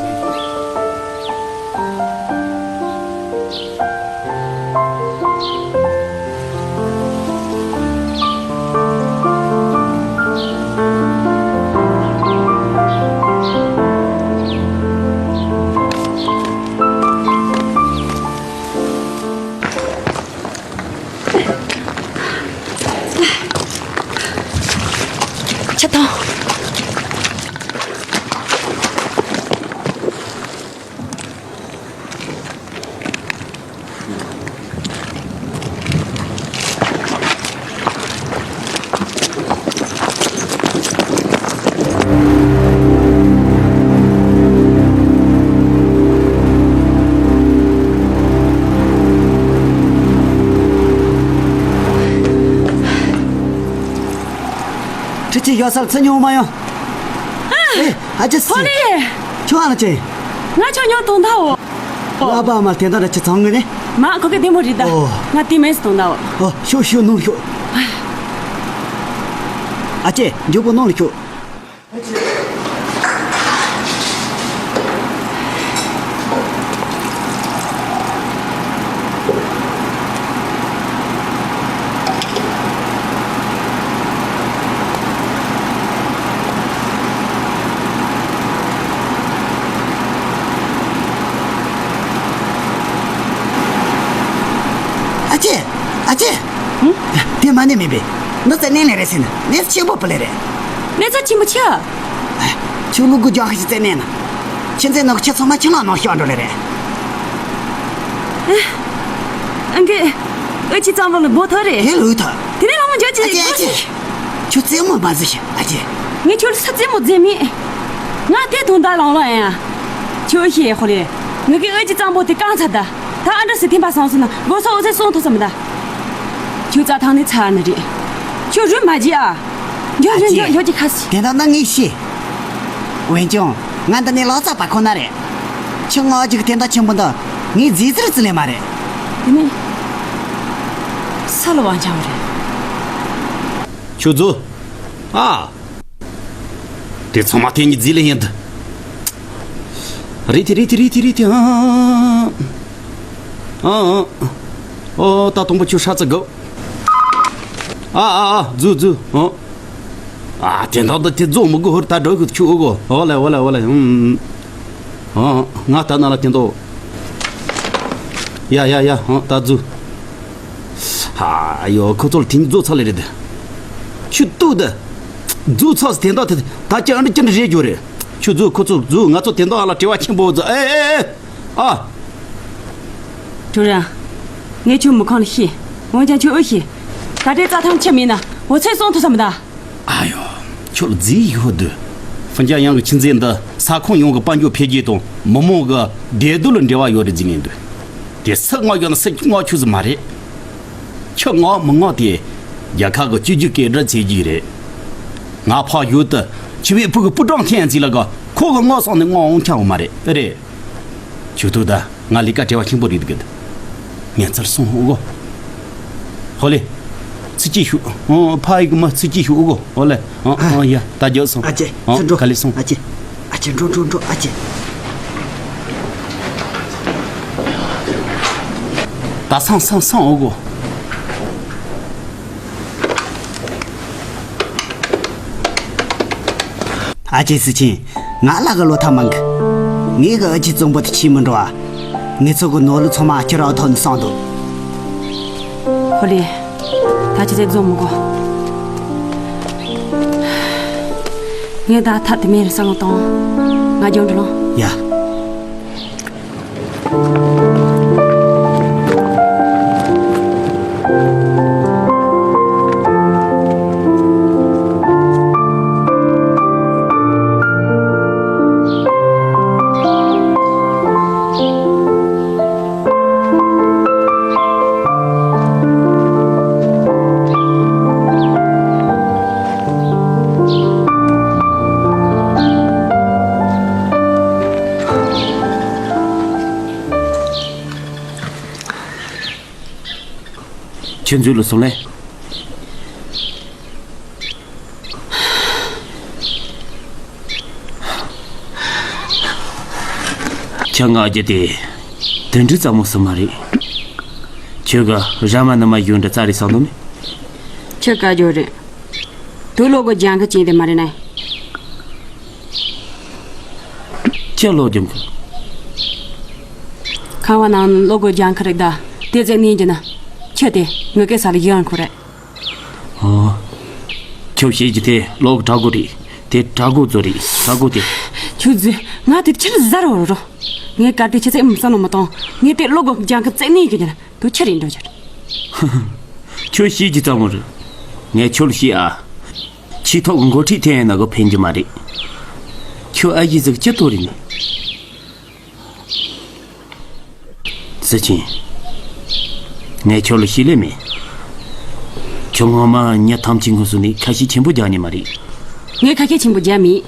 ཆ་ཐང་། ཁྱེད་ཀྱིས་ཡོད་སར་ཚུར་ཉོ་མ་ཡོང་། ཨེ། ཨ་ཅེ་སི། ཧོ་ལེ། ཁྱོད་ཨ་ལ་ཅེ། ང་ཁྱོད་ཉོ་དོན་དག་འོ། ཨ་ཕ་མ་དེ་འདྲ་ར་ཅི་ཚང་ངི་ནི། མ་ཁོ་གི་བདེ་མོ་རེད་ད། ཨོ། ང་དེ་མེད་དོན་དག་འོ། ཨོ། ཤོག་ཤོག་ནང་ལ་ཤོག་ཨ་ཅེ། མགྱོགས་པོ་ནང་ལ་ཤོག་ཨ་ཅེ། ཨ་ཅེ། ཧུམ། དེ་མ་ནི་མིན་པས། འདི་ཚོ་གནས་ལས་རེད་ཟེར་ན་གནས་ཆེན་པོ་པུ་ལེ་རེད། གནས་ཚུལ་ཆེན་པོ་ཆེ། ཁྱོད་ལུ་གུ་ལྗང་ཤི་ཙེ་ནས་ན། ཁྱེད་ཚོས་ནོར་ཁྱེད་ཚང་མ་ཁྱིམ་ལ་ནང་ཤོར་འགྲོ་ལེ་རེད། ཨ་གི། ཨ་ཅེ་གཙང་པོ་ལ་འབོ་ཐོ་རེད། དེ་ལོས་ཐ། དེ་ནས་ལ་མོ་འཇོག་ཅི། ཨ་ཅེ། ཨ་ཅེ། ཁྱོད་རྩེད་མོ་མ་ཟི་ཤི་ཨ་ཅེ། ངས་ཁྱོད་ལ་ས་རྩེད་མོ་རྩེ་མེད། ང་དེ་དོན་དག་ལང་ལོ་ཡ། ཁྱོད་ཤེས་ཧོ་ལེ། ངས་གི་ཨ་ཅེ་གཙང་པོ་དེ་གང་ཚ་ད། ད་ཨ་འདྲ་སི་ཐིམ་པ་སང་སི་ན་སྒོ་སོ་འོ་ཚེ་སོང་ཐོ་ས་མི་ད། ཁྱོད་རྩྭ་ཐང་ནས་ཚར་ནི་རེད། ཁྱོད་རུས་མ་བརྗེད་ཨ། འགྱོ་འགྱོ་འགྱོ་འགྱོ་གྱི་ཁ་སི། དེ་འདྲ་ན་ངས་ཤེས། འོན་ཀྱང་ང་འདི་ནས་ལོ་ཙཱ་བ་ཁོ་ན་རེད། ཁྱི་ང་ཅིག་དེ་འདྲ་ཆེན་པོ་འདི་ངས་རྫི་རྫིར་རྩི་ལེ་མ་རེད། དེ་ནས་ས་ལ་བང་ཆང་རེད། ཁྱོད་ཚོ། ཨ། དེ་ཚང་མ་དེ་ཉིད་རྫི་ལེ་ཡིན་འདི། རེད་དེ་རེད་དེ་རེད་དེ་རེད་དེ། ཨ་ཨ། ཨ་ཨ། ཨོ་ད་དང་པོ་ཁྱོད་ཧྲ་ཙི་གོ། ཨ་ཨ་ཨ། རྫུ་རྫུ། ཨོ། ཨ་དེ་འདྲ་འདི་དེ་རྫོགས་མི་དགོས་ཧུར་ད་འགྲོ་གི་ཁྱོད་ཨོ་གོ། ཨོ་ལེ་ཨོ་ལེ་ཨོ་ལེ། ཨུམ། ཨོ་ང་ད་ན་ལ་དེ་འདྲ། ཡ་ཡ་ཡ། ཨོ་ད་རྫུ། ཨ་ཡོ། ཁོ་ཚོ་ལ་དེ་ཉིད་རྫོགས་ཚར་ལེ་རེད། ཁྱོད་ལྟོས་ད། རྫོགས་ཚར་དེ་འདྲ་དེ་ད་ཅི་ཨ་འདྲ་ཅི་འདྲ་རེད་རྒྱུ་རེད། ཁྱོད་རྫུ་ཁོ་ཚོ་རྫུ། ང་ཚོ་དེ་འདྲ་ཨ་ལ་དྲི་བ་ཆེན་པོ་རྫུ། ཨེ་ཨེ་ཨེ། ཨ། ཀྲུའུ་རེན། ངས་ཁྱོད་མི་ཁོང་ལ་ཤེས། འོན་ཀྱང་ཁྱོད་ཨེ་ཤེས། ད་ལྟའི་རྩྭ་ཐང་ཆི་མིན་ན་འོ་ཚེ་སོང་ཐུབ་བསམ་ད། ཨ་ཡོ། ཁྱོད་ལ་རྫི་ཡོད་དུ། ཧྥུན་ཅང་ཡང་གི་ཆི་འཛིན་འདི་ས་ཁོངས་ཡོངས་ཀྱི་དཔལ་འབྱོར་འཕེལ་རྒྱས་དང་མི་མང་གི་བདེ་སྡུག་ལ་འབྲེལ་བ་ཡོད་རེད་ཟེར་ནས་འདུག་དེ་སུ་མངགས་ཡོད་ན་སུ་མངགས་ཆོག་ཟིག་མ་རེད། ཁྱི་མངགས་མི་མངགས་དེ་རྒྱལ་ཁབ་ཀྱི་སྤྱི་རྒྱུ་སྐད་སྒྲ་ཚད་རྒྱུ་རེད། ང་ཕ་ཡུལ་དུ་ཁྱི་བའི་ཕུ་གི་སྤུ་གྲངས་འཐེན་ཟིག་ལ་ག་ཁོ་གི་མངགས་སོང་ནས་མངགས་འོང་ཆ་འོང་མ་རེད། ཨེ་རེད། ཁྱོད་ཐུག་ད། ང་ལས་ཀ་བྲེལ་བ་ཆེན་པོ་རེད་གི། ངས་ཚུར་སོང་ཨོ་གོ། ཧོ་ལེ། ཚུར་སྐྱེལ་ཞུ། ཨོ་ཕ་ཡི་གི་མ་ཚུར་སྐྱེལ་ཞུ་ཨོ་གོ། ཧོ་ལེ། ཨོ་ཨོ་ཡ། ད་རྒྱབ་སོང་། ཨ་ཅེ། ཨོ་ཚུར་འགྲོ། ག་ལེ་སོང་། ཨ་ཅེ། ཨ་ཅེ་འགྲོ་འགྲོ་འགྲོ། ཨ་ཅེ། ད་སོང་སོང་སོང་ཨོ་གོ། ཨ་ཅེ་སི་ཆིན། ང་ལ་གི་བློ་ཐབས་མང་གི། ངས་གི་ཨ་ཅེ་གཙང་པོ་དེ་ཁྱིམ་མི་འགྲོ་ཨ། ངེད་ཚོ་གི་ནོར་ལུ་ཚང་མ་ཁྱེད་རང་ཐོག་ནས་སོང་འདུག་ཧོ་ལེ། ད་ཅི་ཚེ་རྫོགས་མི་དགོ། ངས་ད་ཐབས་དེ་མེད་རེད་བསམ་བློ་བཏང་། ང་རྒྱང་འགྲོ་ལོང་། ཡ། ཁྱོད་འཛུལ་ལ་སོང་ལེ། ཁྱོད་ང་རྒྱུ་དེ་དེ་འདྲའི་ཙམ་མོ་སུ་མ་རེད། ཁྱོད་ག་ར་མ་ན་མ་ཡོད་འདྲ་ཙ་རེ་སང་དོ་མེད། ཁྱོད་ག་རྒྱུ་རེད། དུ་ལོ་གོ་ལྗང་ཁ་ཅན་དེ་མ་རེད་ན། ཁྱོད་ལོ་རྒྱུ་ག་ཁང་བ་ནང་ལོ་གོ་ལྗང་ཁ་རེད་ད། དེ་ཚེ་ནིན་གྱི་ན། ཁྱོད་དེ་ངུ་སྐད་ས་ལ་ཡོང་ཁོ་རེད། ཨོ། ཁྱོད་ཤེས་ཀྱི་དེ་ལོག་དྲ་གོ་རེད། དེ་དྲ་གོ་ཚོ་རེད། དྲ་གོ་དེ། ཁྱོད་ཟེ། ང་དེ་ཁྱེར་ཟ་རོ་རོ། ངས་གར་དེ་ཁྱེད་ཚེ་ཨུམ་བསམ་བློ་མ་གཏོང་། ངས་དེ་ལོ་གོ་ལྗང་ཁ་བཙལ་ནས་ཡིན་གྱི་ན་དུ་ཁྱེར་ཡིན་འགྲོ་རྒྱུ། ཁྱོད་ཤེས་ཀྱི་ཙམ་མོ་རེད། ངས་ཁྱོད་ལ་ཤེས་ཨ། ཆེས་ཐོག་གི་འགོ་ཁྲིད་ཐེན་ཡིན་ན་གོ་ཕན་གྱི་མ་རེད། ཁྱོད་ཨ་ཡེ་ཟིག་ཅི་ཏོ་རེད་ནི། སི་ཆིན། ངས་ཁྱོད་ལ་ཤེས་ལེ་མེད། ཁྱོད་ངོ་མ་མྱི་ཐམས་ཅད་ངོ་སོ་ནས་ཁ་ཞེ་ཆེན་པོ་རྒྱག་ནི་མ་རེད། ངས་ཁ་ཞེ་ཆེན་པོ་རྒྱག་མེད།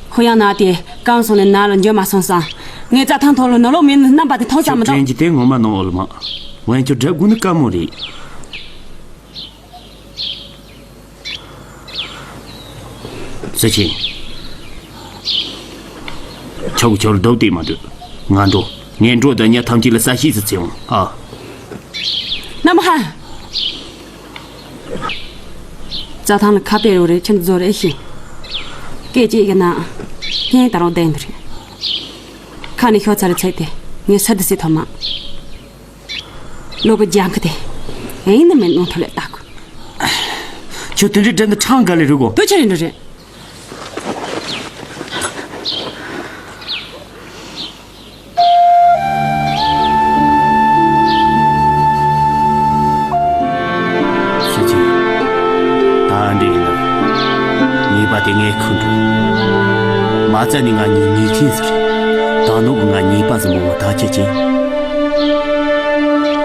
ཁོ་ཡང་ན་དེ་གང་སོང་ནས་ན་ལ་འཇོན་མ་སོང་ས། ངས་རྩྭ་ཐང་ཐོག་ལ་ནོར་ལོག་མེད་ནི་རྣམ་པ་དེ་མཐོང་ས་མི་འདུག་ཁྱོད་དྲན་གྱི་དེ་ངོ་མ་ནོར་འོལ་མ། འོན་ཀྱང་འདྲ་དགོས་ནི་དཀའ་མོ་རེད། སུ་ཆེན། ཁྱོད་ཀྱི་ཁྱོད་ལ་སྡུག་དེ་མ་འདུག་ང་འགྲོ། ངས་འགྲོ་དང་ཉ་ཐམས་ཅད་ལ་ས་ཤིས་སུ་བརྩི་འོང་ཨ། ནམ་ཧ། རྩྭ་ཐང་ལ་ཁ་དཔེ་རོ་རེ་ཁྱིམ་བཟོ་རེ་ཤི། སྐད་ཅིག་གི་ནང་། ངས་ད་རུང་བསྡད་འདུག་རེད། ཁ་ནས་ཤོར་ཚར་ཚད་དེ་ངས་ས་དི་སི་ཐོ་མ། ལོ་གི་ལྗང་ཁུ་དེ། ཨེ་ནི་མེད་ནོ་ཐོ་ལེ་ཏག་ཁྱོད་དེ་འདྲའི་འདྲ་འདི་ཁྲང་ག་ལེ་རུ་གོ། བོད་ཆ་རེ་འདྲ་རེད། སུ་ཆེ། ད་འདི་ཡིན་ན། ཉེས་པ་དེ་ངས་ཁུར་འགྲོ། མ་རྩ་ནས་ང་གཉིས་ཉེས་ཅན་ཟེར། ད་ནུབ་ང་ཉེས་པ་ཟིག་མོ་བ་ད་ཁྱེད་ཀྱིས།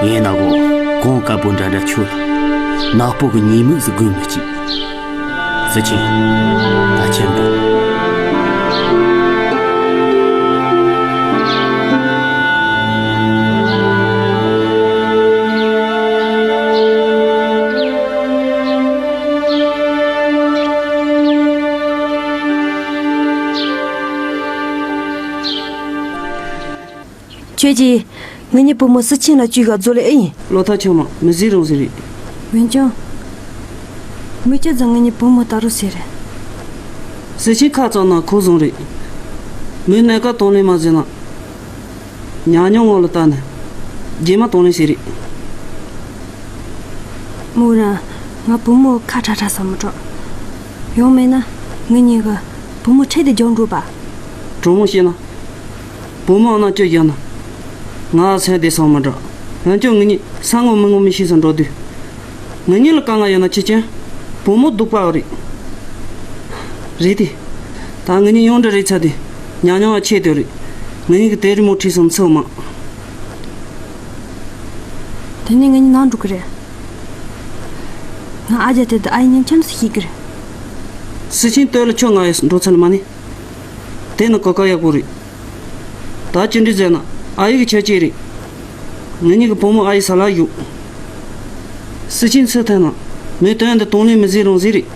ངས་ན་གོ། གོང་དཀར་པོ་འདྲ་འདྲ་ཁྱོད་ལ། ནག་པོ་གི་ཉེས་དམིགས་ཟིག་དགོས་མི་གཅིག་སུ་ཆེ། ད་ཁྱེད་འགྲོ། ཁྱོད་ཀྱིས་ངེད་གཉིས་བུ་མོ་སུ་ཆེན་ལ་བཅོལ་ག་བཟོ་ལེ་ཨེ་ཡིན། ལོ་ཐ་ཆུང་མ་མི་ཟིག་རུང་ཟིག་རེད། འོན་ཀྱང་། མི་སྐྱ་ཚོ་ངེད་གཉིས་བུ་མོ་ལྟ་རུ་ཟེར། སུ་ཆེན་ཁ་གཙང་ན་ཁོ་བཟང་རེད། མི་གནས་ཀ་གཏོང་ལེན་མ་ཟེར་ན། ཉག་ཉོག་ངོ་ལ་ལྟ་ནས། རྗེས་མ་གཏོང་ལེན་ཟེར་རེད། མོ་རང་ང་བུ་མོ་ཁ་ཁྲ་ཁྲ་ས་མི་འགྲོ། ཡོང་མེད་ན་ངེད་གཉིས་ཀ་བུ་མོ་ཁྲིད་དེ་རྒྱང་འགྲོ་པ། གྲོགས་མོ་བཤད་ན། བུ་མོ་ཨ་ན་སྐྱོ་རྒྱག་ན། ང་ཚེ་འདི་སང་མ་འགྲོ། ཡང་ཅོ་ངེད་གཉིས་ས་ངོ་མི་ངོ་མི་ཤེས་སང་འགྲོ་དུས། ངེད་གཉིས་ལ་དཀའ་ངལ་ཡོད་ན་ཅི་ཅན། བུ་མོ་སྡུག་པ་རེད། རེད་དེ། ད་ངེད་གཉིས་ཡོང་འདྲ་རེད་ཚ་དེ། ཉག་ཉོག་ཆེ་དོ་རེད། ངེད་གཉིས་ཀྱི་དེ་རི་མོ་ཁྲིད་སང་ཚོ་མ། དེ་ནས་ངེད་གཉིས་ནང་འགྲོ་གི་རེད། ང་ཨ་ཅག་དེ་དང་ཨ་ཡེ་མཉམ་ཁྱམས་སུ་ཤི་གི་རེད། སུ་ཆེན་སྟོད་ལ་ཁྱོད་ང་ཡོད་འགྲོ་ཚར་ལ་མ་ནི། དེ་ནི་གོ་སྐབས་ཡག་པོ་རེད། ད་ཅི་འདྲ་ཟེར་ན་ཨ་ཡེ་གི་ཆ་ཅེ་རེད། ངེད་གཉིས་ཀྱི་བུ་མོ་ཨ་ཡེ་ས་ལ་ཡོད། སུ་ཆེན་སུ་ཐན་ན་མི་དོན་འདི་གཏོང་ལེན་མི་ཟེར་རུང་ཟེར་རེད།